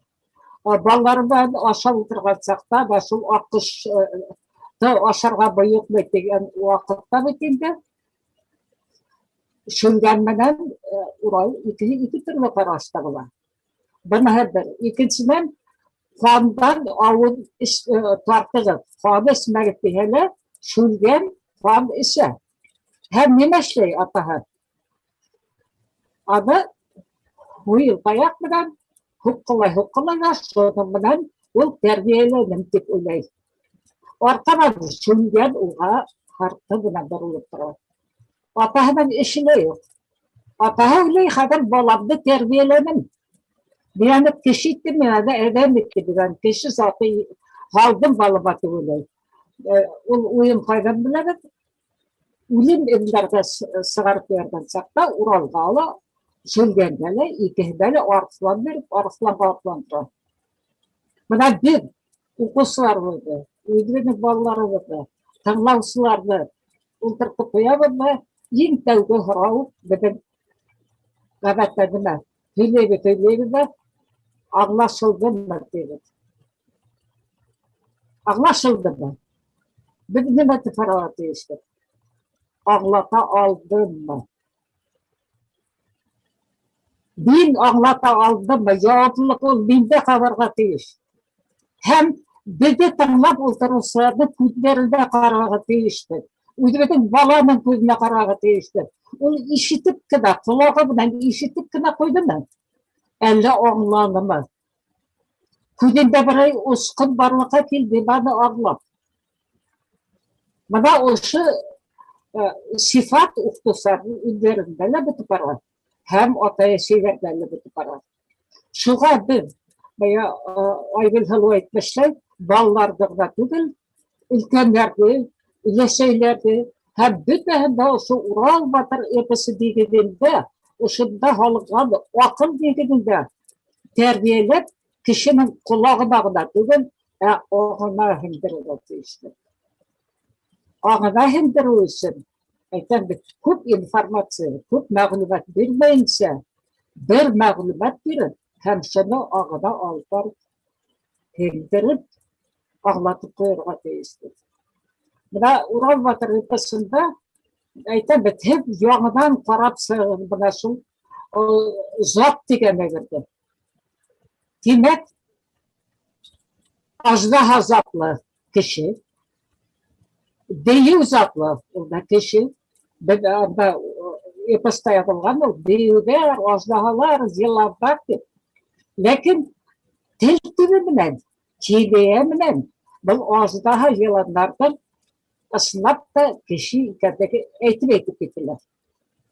балалары менән ашап ултырған саҡта да шул аҡҡошто ашарға бойоҡмай тигән ваҡытта бит инде Шүлгән менән Урал икеһе ике төрлө ҡараста була. Быныһы бер. Икенсенән, ҡандан ауыҙ тартығыҙ, ҡан эсмәгеҙ тиһә лә, Шүлгән ҡан эсә. Һәм нимә эшләй атаһы? Аны һуйыл таяҡ менән һуҡҡылай-һуҡҡылай ҙа, шуның менән ул тәрбиәләнем тип уйлай. Артабан Шүлгән уға һырты менән боролоп тора. Атаһының эше лә юҡ. Атаһы уйлай, хәҙер баламды тәрбиәләнем. Мин аны кеше иттем, мин аны әҙәм иттем, мин аны кеше заты һалдым балама тип уйлай. Ул уйын ҡайҙан беләбеҙ? Үлем эҙләргә сығарып ебәргән саҡта Уралға ла, Шүлгәнгә лә, икеһенә лә арыҫлан биреп, арыҫланға атландыра. Бына беҙ уҡыусыларыбыҙҙы, үҙебеҙҙең балаларыбыҙҙы, тыңлаусыларҙы ултыртып ҡуябыҙ ҙа, иң тәүге һорау беҙҙең ғәҙәттә нимә? Һөйләйбеҙ, һөйләйбеҙ ҙә, аңлашылдымы тибеҙ. Аңлашылдымы? Беҙ нимә тип һорарға тейешбеҙ? Аңлата алдыммы? Мин аңлата алдыммы? Яуаплылыҡ ул миндә ҡалырға тейеш. Һәм беҙҙе тыңлап ултырыусыларҙың күҙҙәренә ҡарарға тейешбеҙ. Үҙебеҙҙең баланың күҙенә ҡарарға тейешбеҙ. Ул ишетеп кенә, ҡолағы менән ишетеп кенә ҡуйҙымы? Әллә аңланымы? Күҙендә берәй осҡон барлыҡҡа килде, аны аңлап. Бына ошо сифат уҡытыусыларҙың үҙҙәрендә лә бөтөп бара һәм ата-әсәйләрҙә лә бөтөп бара. Шуға беҙ бая Айгөл һылыу әйтмешләй, балаларҙы ғына түгел, өлкәндәрҙе, өләсәйләрҙе һәм бөтәһен дә ошо Урал батыр эпосы нигеҙендә, ошонда һалынған аҡыл нигеҙендә тәрбиәләп, кешенең ҡолағына ғына түгел, ә аңына һеңдерергә тейешле. Аңына һеңдереү өсөн, әйтәм бит, күп информация, күп мәғлүмәт бирмәйенсә, бер мәғлүмәт биреп һәм шуны аңына алып барып һеңдереп, аңлатып ҡуйырға тейешбеҙ. Бына Урал батыр эпосында әйтәм бит, һеҙ яңынан ҡарап сығығыҙ бына шул зат тигән әйберҙе. Тимәк, аждаһа затлы кеше, дейеү затлы ул да кеше. Беҙ анда эпоста яҙылған ул дейеүҙәр, аждаһалар, йыландар тип. Ләкин тел төбө менән, кинәйә менән был аждаһа йыландарҙың ысынлап та кеше икәнлеге әйтеп-әйтеп кителә.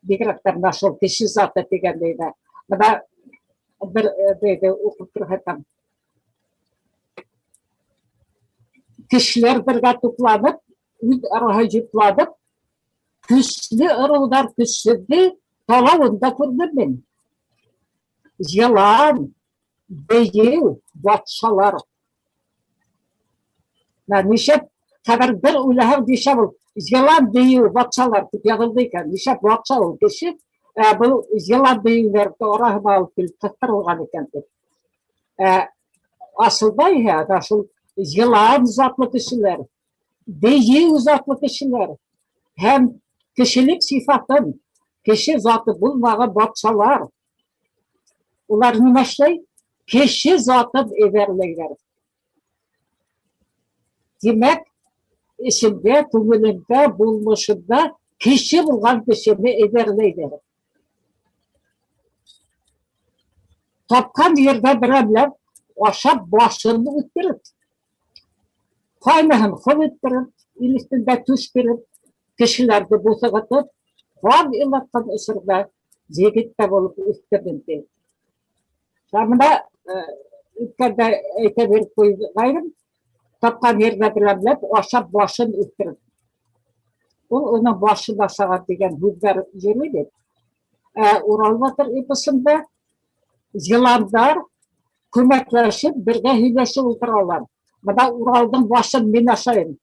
Бигерәк тә бына шул кеше заты тигәндәй ҙә. Бына бер бәйҙе уҡып күрһәтәм. Кешеләр бергә тупланып, үҙ араһы йопланып, көслө ырыуҙар көсһөҙҙө талауын да күрҙем мин. Йылан, дейеү, батшалар. Менә нишләп хәҙер бер уйлаһаң, нишләп ул йылан дейеү батшалар тип яҙылды икән? Нишләп батша ул кеше, ә был йылан дейеүҙәрҙе араһына алып килеп ҡыҫтырылған икән тип. Ә асылда иһә ана шул йылан затлы кешеләр, дейеү затлы кешеләр һәм кешелек сифатын, кеше заты булмаған батшалар. Улар нимә эшләй? Кеше затын эҙәрләйҙәр. Тимәк, эсендә, күңелендә, булмышында кеше булған кешене эҙәрләйҙәр. Тапҡан ерҙә берәмләп ашап башын үҫтереп, ҡайныһын ҡол иттереп, ил өҫтөндә түш биреп, кешеләрҙе буҫығытып, ҡан илатҡан осорҙа егет тә булып үҫтерҙем, ти. Ә бына үткәндә әйтә биреп ҡуйғайным, тапҡан ерҙә берәмләп ашап башын үҫтереп. Ул уның башын ашаған тигән һүҙҙәр йөрөй бит. Ә Урал батыр эпосында йыландар күмәкләшеп бергә һөйләшеп ултыралар. Бына Уралдың башын мин ашайым.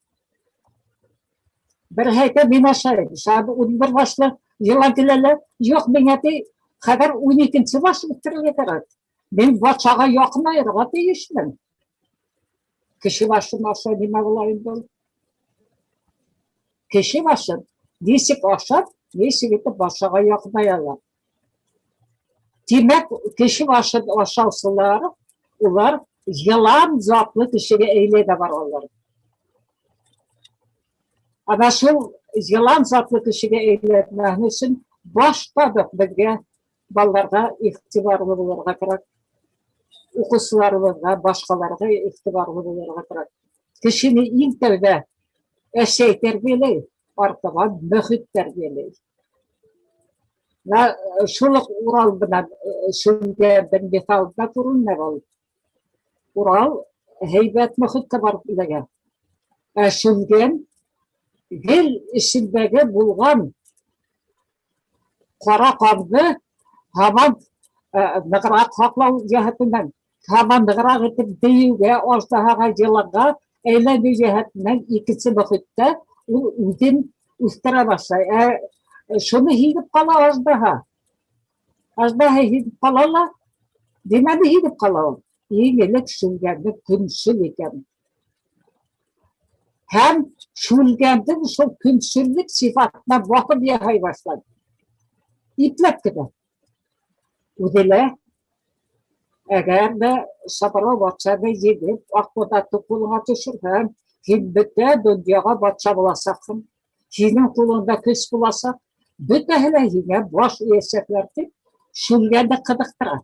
Береһе әйтә, мин ашайым. Шунда 11 башлы йылан килә лә, юҡ, миңә ти, хәҙер 12-нсе баш үҫтерергә кәрәк. Мин батшаға яҡынайырға тейешмен. Кеше башын аша нимә була инде ул? Кеше башын нисек ашап, нисек итеп батшаға яҡынаялар? Тимәк, кеше башын ашаусылар, улар йылан затлы кешегә әйләнә баралар. Ана шул йылан затлы кешегә әйләнмәһен өсөн башта уҡ беҙгә балаларға иғтибарлы булырға кәрәк. Уҡыусыларыбыҙға, башҡаларға иғтибарлы булырға кәрәк. Кешене иң тәүҙә әсәй тәрбиәләй, артабан мөхит тәрбиәләй. Менә шул уҡ Урал менән Шүлгәндең миҫалында күренә был. Урал һәйбәт мөхиткә барып эләгә. Ә Шүлгән гел эсендәге булған ҡара ҡанды һаман нығыраҡ һаҡлау йәһәтенән, һаман нығыраҡ итеп дейеүгә, аждаһаға, йыланға әйләнеү йәһәтенән икенсе мөхиттә ул үҙен үҫтерә башлай. Ә шуны һиҙеп ҡала аждаһа. Аждаһа һиҙеп ҡала ла, нимәне һиҙеп ҡала ул? Иң элек Шүлгәндең көнсөл икән. Һәм Шүлгәндең шул көнсөллөк сифатына баҫым яһай башлай. Ипләп кенә. Үҙе лә әгәр ҙә Сабырау батшаны еңеп, Аҡбуҙатты ҡулыңа төшөрһәң, һин бөтә донъяға батша буласаҡһың. Һинең ҡулыңда көс буласаҡ, бөтәһе лә һиңә баш эйәсәкләр тип Шүлгәнде ҡыҙыҡтыра.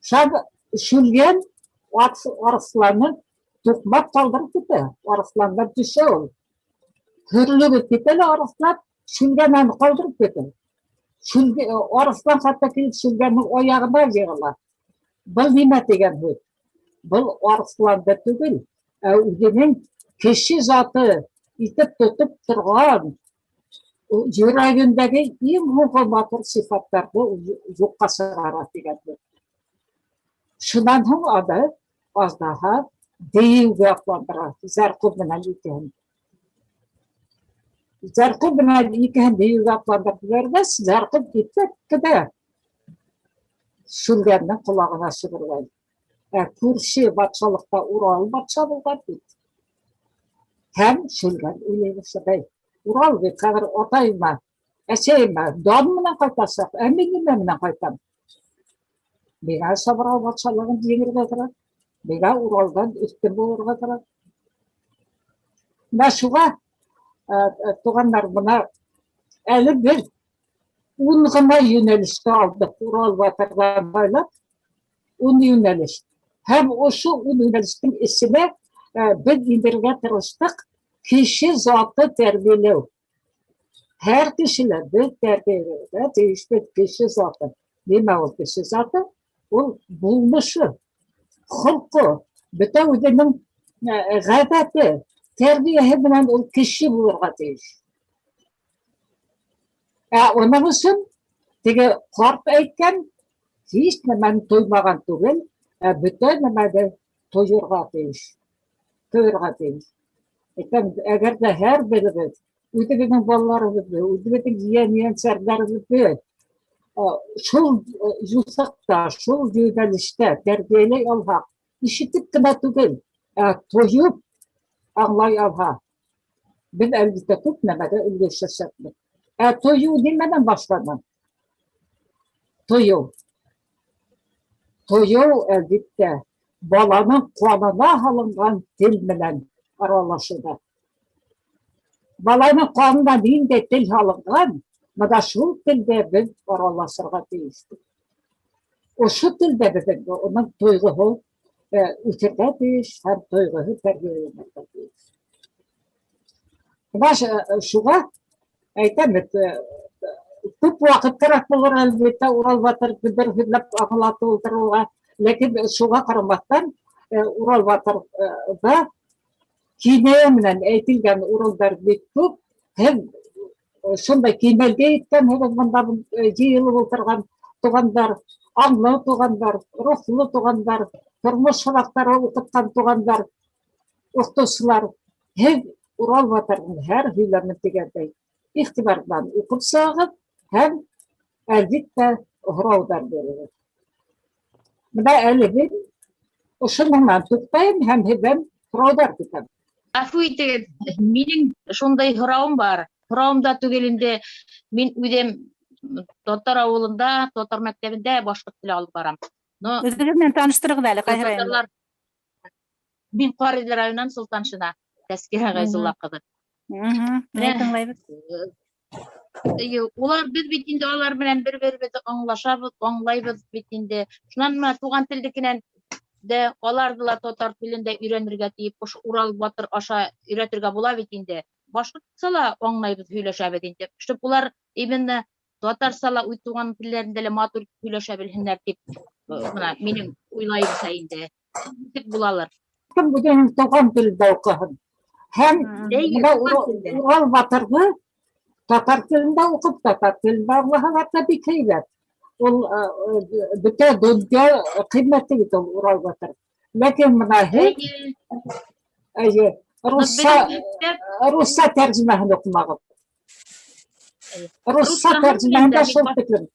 Шам Шүлгән арыҫланы туҡмап ҡалдырып китә, арыҫландан төшә ул. Һөрлөгөп китә лә арыҫлан Шүлгән аны ҡалдырып китә. Арыҫлан хатта килеп Шүлгәннең аяғына йығыла. Был нимә тигән һүҙ? Был арыҫланды түгел, ә үҙенең кеше заты итеп тотоп торған йөрәгендәге иң һуңғы матур сифаттарҙы ул юҡҡа сығара тигән һүҙ. Шунан һуң аны аждаһа дейеүгә атландыра, Зәрҡүм менән икеһен. Зәрҡүм менән икеһен дейеүгә атландырып ебәргәс, Зәрҡүм ипләп кенә Шүлгәннең ҡолағына шыбырлай. Ә күрше батшалыҡта Урал батша булған бит. Һәм Шүлгән уйлай башлай. Урал бит хәҙер атайыма, әсәйемә дан менән ҡайтасаҡ, ә мин нимә менән ҡайтам? Миңә Сабырау батшалығын еңергә кәрәк. Миңә Уралдан өҫтөн булырға кәрәк. Менә шуға, туғандар, бына әле беҙ 10 ғына йүнәлештә алдыҡ Урал батырҙан һайлап, 10 йүнәлеш. Һәм ошо 10 йүнәлештең эсенә беҙ индерергә тырыштыҡ кеше заты тәрбиәләү. Һәр кешелә беҙ тәрбиәләргә тейешле кеше заты. Нимә ул кеше заты? Ул булмышы, холҡо, бөтә үҙенең ғәҙәте, тәрбиәһе менән ул кеше булырға тейеш. Ә уның өсөн теге ҡарт әйткән, һис нәмәне тоймаған түгел, ә бөтә нәмәне тойорға тейеш. Тойорға тейеш. Әйтәм, әгәр ҙә һәр беребеҙ үҙебеҙҙең балаларыбыҙҙы, үҙебеҙҙең ейән-ейәнсәрҙәребеҙҙе шул юҫыҡта, шул йүнәлештә тәрбиәләй алһаҡ, ишетеп кенә түгел, ә тойоп аңлай алһа, беҙ әлбиттә күп нәмәгә өлгәшәсәкбеҙ. Ә тойоу нимәнән башлана? Тойоу. Тойоу, әлбиттә, баланың ҡанына һалынған тел менән аралашыуҙа. Баланың ҡанына ниндәй тел һалынған, бына шул телдә беҙ аралашырға тейешбеҙ. Ошо телдә беҙҙең уның тойғоһо үҫергә тейеш һәм тойғоһо тәрбиәләнергә тейеш. Бына шуға әйтәм бит, күп ваҡыт кәрәк булыр, әлбиттә, Урал батырҙы бер һүҙләп аңлатып ултырыуға, ләкин шуға ҡарамаҫтан, Урал батырҙа кинәйә менән әйтелгән урындар бик күп. Һеҙ шундай кимәлгә еткәнһегеҙ бында йыйылып ултырған туғандар, аңлы туғандар, рухлы туғандар, тормош һабаҡтары уҡытҡан туғандар, уҡытыусылар. Һеҙ Урал батырҙың һәр һөйләмен тигәндәй иғтибар менән уҡып сығығыҙ һәм, әлбиттә, һорауҙар бирегеҙ. Бына әле мин ошоноң менән туҡтайым һәм һеҙҙән һорауҙар көтәм. Ғәфү итегеҙ, минең шундай һорауым бар. Һорауым да түгел инде. Мин үҙем татар ауылында, татар мәктәбендә башҡорт теле алып барам. Но Үҙегеҙ менән таныштырығыҙ әле, ҡайһы районда? Татарлар. Мин Ҡариҙел районынан Солтаншина, Тәскирә Ғәйзулла ҡыҙы. Менә тыңлайбыҙ. Эйе, улар беҙ бит инде алар менән бер-беребеҙҙе аңлашабыҙ, аңлайбыҙ бит инде. Шунан менә туған телдекенән дә аларҙы ла татар телендә өйрәнергә тиеп, ошо Урал батыр аша өйрәтергә була бит инде. Башҡортса ла аңлайбыҙ, һөйләшәбеҙ инде. Чтоб улар именно татарса ла үҙ туған телдәрендә лә матур һөйләшә белһеннәр тип, бына минең уйлайымса инде. Нисек булалыр? Кем үҙенең туған телендә уҡыһын. Һәм бына Урал батырҙы татар телендә уҡып, татар телендә аңлаһалар ҙа бик һәйбәт. Ул бөтә донъя ҡиммәте бит ул Урал батыр. Ләкин бына һеҙ, эйе, русса тәржемәһен уҡымағыҙ. Русса тәржемәһендә шул тиклем.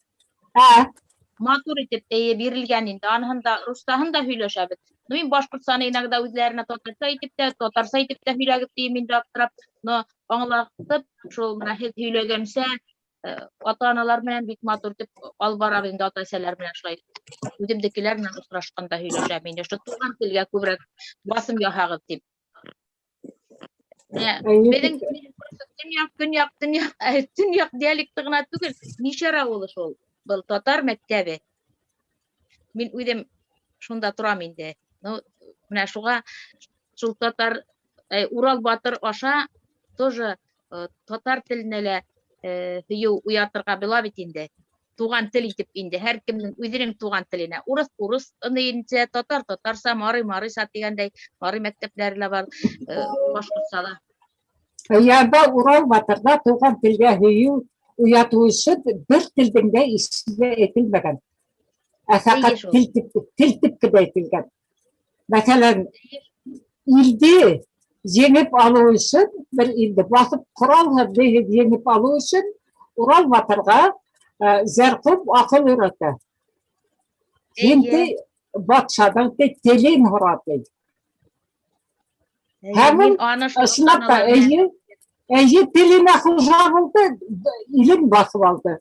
Матур итеп эйе бирелгән инде. Аныһын да руссаһын да һөйләшәбеҙ. Ну, мин башҡортсаны иногда үҙләренә татарса итеп тә, татарса итеп тә һөйләгеп тием инде аптырап, но аңлатып, шул менә һеҙ һөйләгәнсә, ата-аналар менән бик матур итеп алып барабыҙ инде, ата-әсәләр менән шулай үҙемдекеләр менән осрашҡанда һөйләшәм инде. Шул туған телгә күберәк басым яһағыҙ тип. Беҙҙең төньяҡ, көньяҡ, төньяҡ, төньяҡ диалекты ғына түгел, Мишәр ауылы шул. Был татар мәктәбе. Мин үҙем шунда торам инде. Ну, менә шуға шул татар Урал батыр аша тоже татар теленә лә һөйөү уятырға була бит инде. Туған тел итеп инде һәр кемдең үҙенең туған теленә. Урыҫ урыҫ инде, татар татарса, мари марыйса тигәндәй, мари мәктәпләре лә бар, башҡортса ла. Янда Урал батырҙа туған телгә һөйөү уятыу өсөн бер телдең дә исеме әйтелмәгән. Ә фәҡәт тел тип кенә әйтелгән. Мәҫәлән, илде еңеп алыу өсөн, бер илде баҫып ҡоралһыҙ еңеп алыу өсөн Урал батырға Зәрҡүп аҡыл өйрәтә. Һин ти батшаның ти телен һора ти. Һәм ул ысынлап та эйе, эйе теленә хужа булды, илен баҫып алды.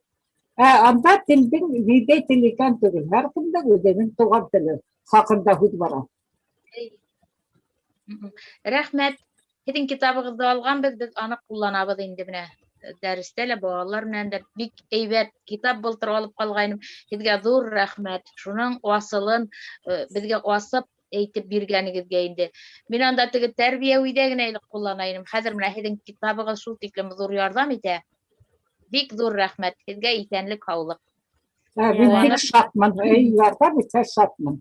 Ә анда телдең ниндәй тел икән түгел, һәр кемдең үҙенең туған теле хаҡында һүҙ бара. Рәхмәт. Һеҙҙең китабығыҙҙы алғанбыҙ, беҙ аны ҡулланабыҙ инде менә дәрестә лә балалар менән дә бик әйбәт китап былтыр алып ҡалғайным. Һеҙгә ҙур рәхмәт. Шуның асылын беҙгә асып әйтеп биргәнегеҙгә инде. Мин анда теге тәрбиә өйҙә генә элек ҡуллана инем. Хәҙер менә һеҙҙең китабығыҙ шул тиклем ҙур ярҙам итә. Бик ҙур рәхмәт. Һеҙгә иҫәнлек, һаулыҡ. Мин бик шатмын. Ярҙам итһә шатмын.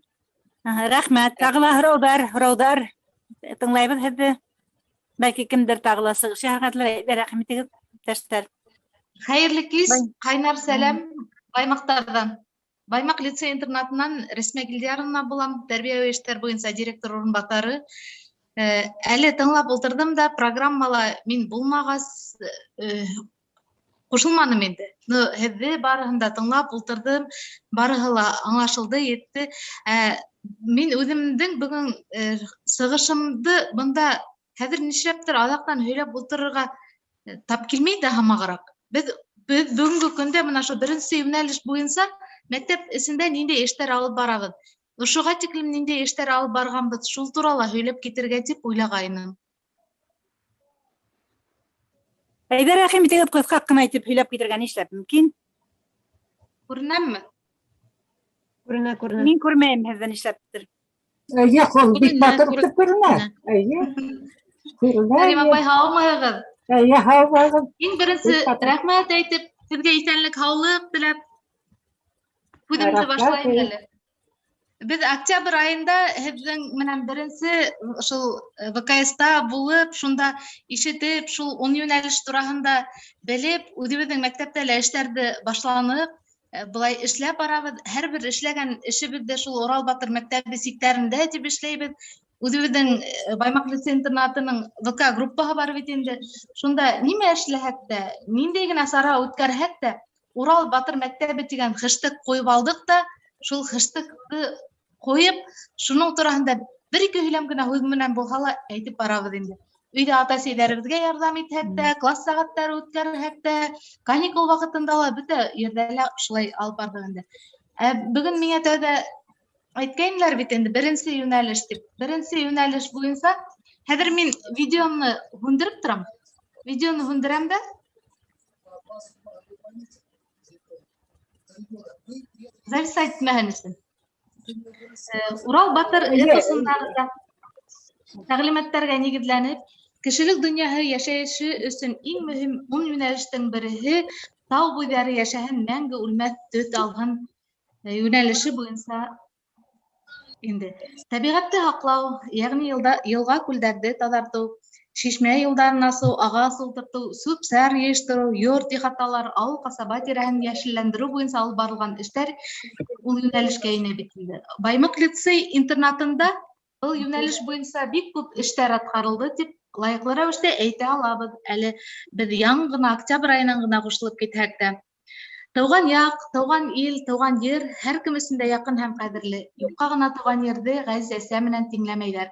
Рәхмәт. Тағы ла һорауҙар, һорауҙар. Тыңлайбыҙ һеҙҙе. Бәлки кемдер тағы ла сығыш яһарға теләй. Рәхим итегеҙ, иптәштәр. Хәйерле кис, ҡайнар сәләм Баймаҡтарҙан. Баймаҡ лицей интернатынан Рәсмә Гилдияровна булам, тәрбиәүи эштәр буйынса директор урынбаҫары. Әле тыңлап ултырҙым да, программала мин булмағас, ҡушылманым инде. Ну, һеҙҙе барыһын да тыңлап ултырҙым, барыһы ла аңлашылды, етте. Мин үҙемдең бөгөн сығышымды бында хәҙер нишләптер аҙаҡтан һөйләп ултырырға тап килмәй ҙә һамағыраҡ. Беҙ бөгөнгө көндә бына ошо беренсе йүнәлеш буйынса мәктәп эсендә ниндәй эштәр алып барабыҙ, ошоға тиклем ниндәй эштәр алып барғанбыҙ, шул турала һөйләп китергә тип уйлағайным. Әйҙә, рәхим итегеҙ, ҡыҫҡа ҡына итеп һөйләп китергә нишләп мөмкин? Күренәмме? Күренә, күренә. Мин күрмәйем һеҙҙе нишләптер. Эйе, ул бик Күренә, матур итеп күренә. Эйе. Күренә. Кәрим апай, һаумыһығыҙ? Эйе, һаумыһығыҙ. Иң беренсе Бик матур. рәхмәт әйтеп, һеҙгә иҫәнлек, һаулыҡ теләп һүҙемде Рәхмәт, башлайым эйе. әле. Беҙ октябрь айында һеҙҙең менән беренсе шул ВКС-та булып, шунда ишетеп, шул 10 йүнәлеш тураһында белеп, үҙебеҙҙең мәктәптә лә эштәрҙе башланыҡ, былай эшләп барабыҙ. Һәр бер эшләгән эшебеҙҙе шул Урал Батыр мәктәбе сиктәрендә тип эшләйбеҙ. Үҙебеҙҙең Баймаҡ лицей интернатының ВК группаһы бар бит инде. Шунда нимә эшләһәк тә, ниндәй генә сара үткәрһәк тә, Урал Батыр мәктәбе тигән хэштег ҡуйып алдыҡ та, шул хэштегты ҡуйып, шуның тураһында бер-ике һөйләм генә һүҙ менән булһа ла әйтеп барабыҙ инде. Өйҙә ата-әсәйҙәребеҙгә ярҙам итһәк тә, класс сәғәттәре үткәрһәк тә, каникул ваҡытында ла бөтә ерҙә лә шулай алып барҙыҡ инде. Бөгөн миңә тәүҙә әйткәйнеләр бит инде, беренсе йүнәлеш тип. Беренсе йүнәлеш буйынса хәҙер мин видеомны һүндереп торам. Видеоны һүндерәм дә. Зависать итмәһен өсөн. Урал Батыр эпосындағы тәғлимәттәргә нигеҙләнеп, кешелек донъяһы йәшәйеше өсөн иң мөһим 10 йүнәлештең береһе тау буйҙары йәшәһен, мәңге үлмәҫ төҫ алһын йүнәлеше буйынса инде. Тәбиғәтте һаҡлау, йәғни йылға күлдәрҙе таҙартыу, шишмә юлдарын асыу, ағас ултыртыу, сүп-сар йыйыштырыу, йорт ихаталар, ауыл ҡасаба тирәһен йәшелләндереү буйынса алып барылған эштәр ул йүнәлешкә инә бит инде. Баймаҡ лицей интернатында был йүнәлеш буйынса бик күп эштәр атҡарылды тип лайыҡлы рәүештә әйтә алабыҙ. Әле беҙ яңы ғына октябрь айынан ғына ҡушылып китһәк тә. Тыуған яҡ, тыуған ил, тыуған ер һәр кем өсөн дә яҡын һәм ҡәҙерле. Юҡҡа ғына тыуған ерҙе ғәзиз әсә менән тиңләмәйҙәр.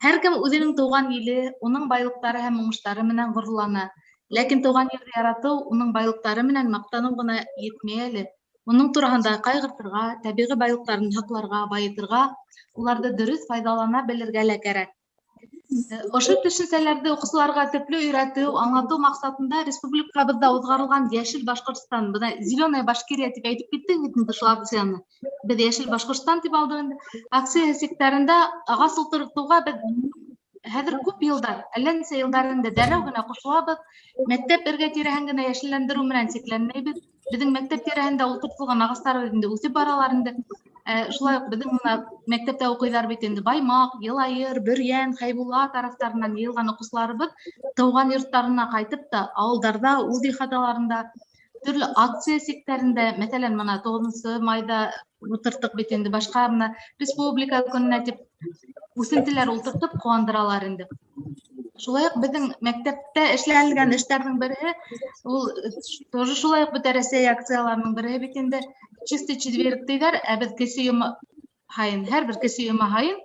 Һәр кем үҙенең тыуған иле, уның байлыҡтары һәм уңыштары менән ғорурлана. Ләкин тыуған ерҙе яратыу, уның байлыҡтары менән маҡтаныу ғына етмәй әле. Уның тураһында ҡайғыртырға, тәбиғи байлыҡтарын һаҡларға, байытырға, уларҙы дөрөҫ файҙалана белергә лә кәрәк. Ошо төшөнсәләрҙе уҡыусыларға төплө өйрәтеү, аңлатыу маҡсатында республикабыҙҙа уҙғарылған Йәшел Башҡортостан, бына Зеленая Башкирия тип әйтеп киттек бит инде шул акцияны. Беҙ Йәшел Башҡортостан тип алдыҡ инде. Акция сиктәрендә ағас ултыртыуға беҙ хәҙер күп йылдар, әллә нисә йылдар инде дәррәү генә ҡушылабыҙ. Мәктәп эргә тирәһен генә йәшелләндереү менән сикләнмәйбеҙ. Беҙҙең мәктәп тирәһендә ултыртылған ағастар инде үҫеп баралар инде. Шулай уҡ беҙҙең бына мәктәптә уҡыйҙар бит инде Баймаҡ, Йылайыр, Бөрйән, Хәйбулла тарафтарынан йыйылған уҡыусыларыбыҙ тыуған йорттарына ҡайтып та ауылдарҙа, үҙ ихаталарында төрлө акция сиктәрендә, мәҫәлән, бына 9 майҙа ултырттыҡ бит инде, башҡа бына республика көнөнә тип үҫентеләр ултыртып ҡыуандыралар инде. Шулай уҡ беҙҙең мәктәптә эшләнелгән эштәрҙең береһе, ул тоже шулай уҡ бөтә Рәсәй акцияларының береһе бит инде, чистый четверг тиҙәр, ә беҙ кесе йома һайын, һәр бер кесе йома һайын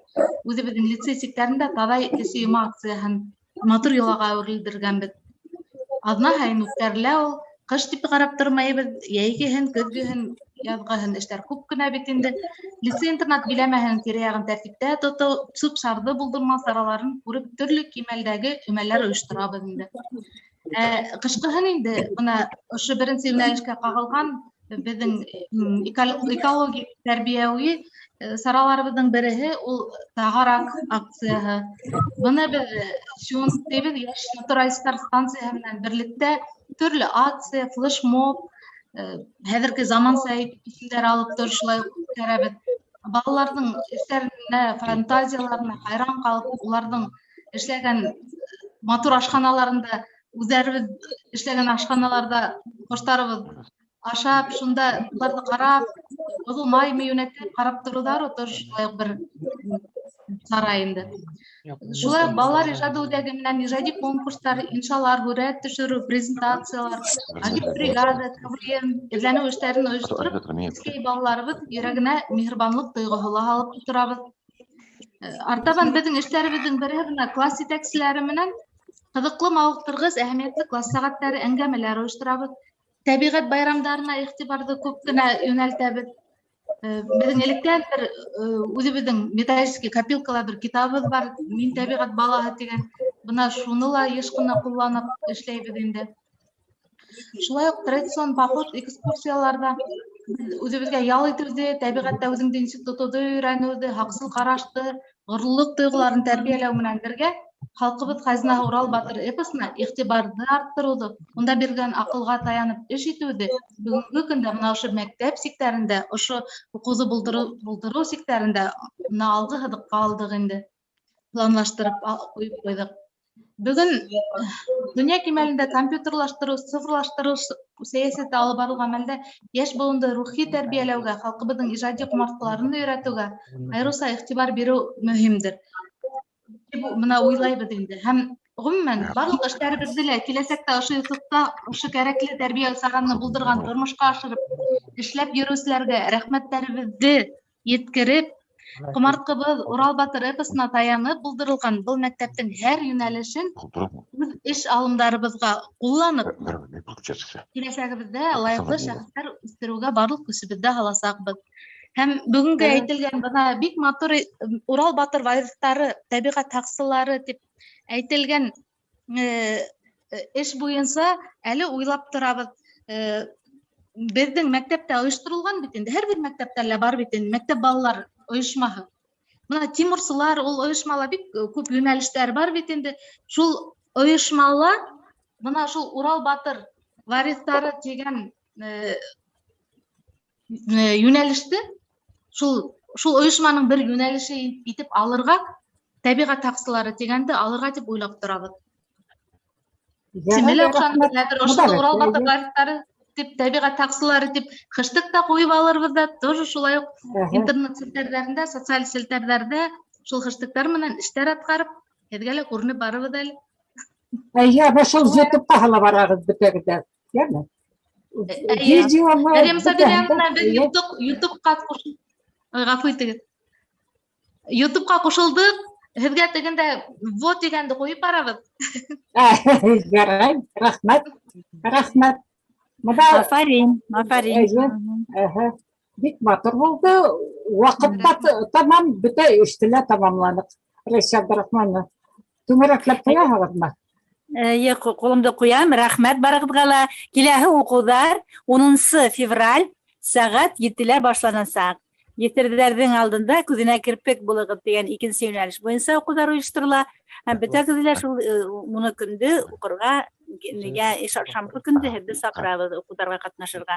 үҙебеҙҙең лицей сиктәрендә таҙай кесе йома акцияһын матур йолаға әүерелдергәнбеҙ. Аҙна һайын үткәрелә ул. Ҡыш тип ҡарап тормайбыҙ, йәйгеһен, көҙгөһөн, яҙғыһын эштәр күп кенә бит инде. Лицей-интернат биләмәһенең тирә-яғын тәртиптә тотоу, сүп-сарҙы булдырмау сараларын күреп төрлө кимәлдәге өмәләр ойошторабыҙ инде. Ҡышҡыһын инде бына ошо беренсе йүнәлешкә ҡағылған беҙҙең экологик тәрбиәүи сараларыбыҙҙың береһе ул тағараҡ акцияһы. Быны беҙ шунтибеҙ, Йәш натуралистар станцияһы менән берлектә төрлө акция, флешмоб, хәҙерге заманса исемдәр алып тор, шулай уҡ үткәрәбеҙ. Балаларҙың эштәренә, фантазияларына хайран ҡалып, уларҙың эшләгән матур ашханаларында, үҙҙәребеҙ эшләгән ашханаларҙа ҡоштарыбыҙ ашап, шунда уларҙы ҡарап, боҙолмаймы йүнәтеп ҡарап тороуҙар, тоже шулай уҡ бер Сара инде. Шулай уҡ балалар ижады үҙәге менән ижади конкурстар, иншалар, һүрәт төшөрөү, презентациялар, агитбригада, КВН, эҙләнеү эштәрен ойоштороп, кескәй балаларыбыҙ йөрәгенә миһырбанлыҡ тойғоһо ла һалып торабыҙ. Артабан беҙҙең эштәребеҙҙең береһе бына класс етәкселәре менән ҡыҙыҡлы, мауыҡтырғыс, әһәмиәтле класс сәғәттәре, әңгәмәләр ойошторабыҙ. Тәбиғәт байрамдарына иғтибарҙы күп кенә йүнәлтәбеҙ. Беҙҙең электән бер үҙебеҙҙең методический копилкала бер китабыбыҙ бар, «Мин тәбиғәт балаһы» тигән. Бына шуны ла йыш ҡына ҡулланып эшләйбеҙ инде. Шулай уҡ традицион поход, экскурсияларҙа беҙ үҙебеҙгә ял итеүҙе, тәбиғәттә үҙеңде нисек тотоуҙы өйрәнеүҙе, һаҡсыл ҡарашты, ғорурлыҡ тойғоларын тәрбиәләү менән бергә халҡыбыҙ хазинаһы Урал батыр эпосына иғтибарҙы арттырыуҙы, унда биргән аҡылға таянып эш итеүҙе бөгөнгө көндә бына ошо мәктәп сиктәрендә, ошо уҡыуҙы булдырыу сиктәрендә бына алғы һыҙыҡҡа алдыҡ инде, планлаштырып ҡуйып ҡуйҙыҡ. Бөгөн донъя кимәлендә компьютерлаштырыу, цифрлаштырыу сәйәсәте алып барылған мәлдә йәш быуынды рухи тәрбиәләүгә, халҡыбыҙҙың ижади ҡомартҡыларын өйрәтеүгә айырыуса иғтибар биреү мөһимдер тип бына уйлайбыҙ инде. Һәм ғөмүмән барлыҡ эштәребеҙҙе лә киләсәктә ошо юҫыҡта ошо кәрәкле тәрбиә сараны булдырған, тормошҡа ашырып эшләп йөрөүселәргә рәхмәттәребеҙҙе еткереп, ҡомартҡыбыҙ Урал батыр эпосына таянып булдырылған был мәктәптең һәр йүнәлешен үҙ эш алымдарыбыҙға ҡулланып, киләсәгебеҙҙә лайыҡлы шәхестәр үҫтереүгә барлыҡ көсөбөҙҙө һаласаҡбыҙ. Һәм бөгөнгө әйтелгән бына бик матур Урал батыр вариҫтары, тәбиғәт һаҡсылары тип әйтелгән эш буйынса әле уйлап торабыҙ. Беҙҙең мәктәптә ойошторолған бит инде, һәр бер мәктәптә лә бар бит инде мәктәп балалар ойошмаһы. Бына тимурсылар, ул ойошмала бик күп йүнәлештәр бар бит инде. Шул ойошмала бына шул Урал батыр вариҫтары тигән йүнәлеште шул ойошманың бер йүнәлеше итеп алырға, тәбиғәт һаҡсылары тигәнде алырға тип уйлап торабыҙ. Ярай, Исеме лә оҡшаны, рәхмәт. хәҙер ошо Мөбәрәк, Урал батыр әйе. вариҫтары тип, тәбиғәт һаҡсылары тип хэштег та ҡуйып алырбыҙ ҙа, тоже шулай уҡ интернет селтәрҙәрендә, социаль селтәрҙәрҙә шул хэштегтар менән эштәр атҡарып, һеҙгә лә күренеп барырбыҙ әле. Әйе, бына шул ютубҡа һала барағыҙ бөтәгеҙ ҙә, йәме? Әйе. Видеоны Мәрйәм бөтәһен дә, Сабиряновна, беҙ әйе. Ютубҡа ҡушыл, ой, ғәфү итегеҙ. Ютубҡа ҡушылдыҡ, һеҙгә тегендә вот тигәнде ҡуйып барабыҙ. Ярай, рәхмәт, рәхмәт. Бына Афарин, афарин. Әйе. Әһә. Бик матур булды. Ваҡыт та тамам, бөтә эште лә тамамланыҡ. Рәйсә Абдрахмановна, түңәрәкләп ҡуяһығыҙмы? Эйе, ҡулымды ҡуям. Рәхмәт барығыҙға ла. Киләһе уҡыуҙар 10 февраль сәғәт 7-лә башланасаҡ. Еҫерҙәрҙең алдында күҙенә керпек булығыҙ тигән икенсе йүнәлеш буйынса уҡыуҙар ойошторола. Һәм бөтәгеҙҙе лә шул уны көндө уҡырға, нигә шаршамбы көндө һеҙҙе саҡырабыҙ уҡыуҙарға ҡатнашырға.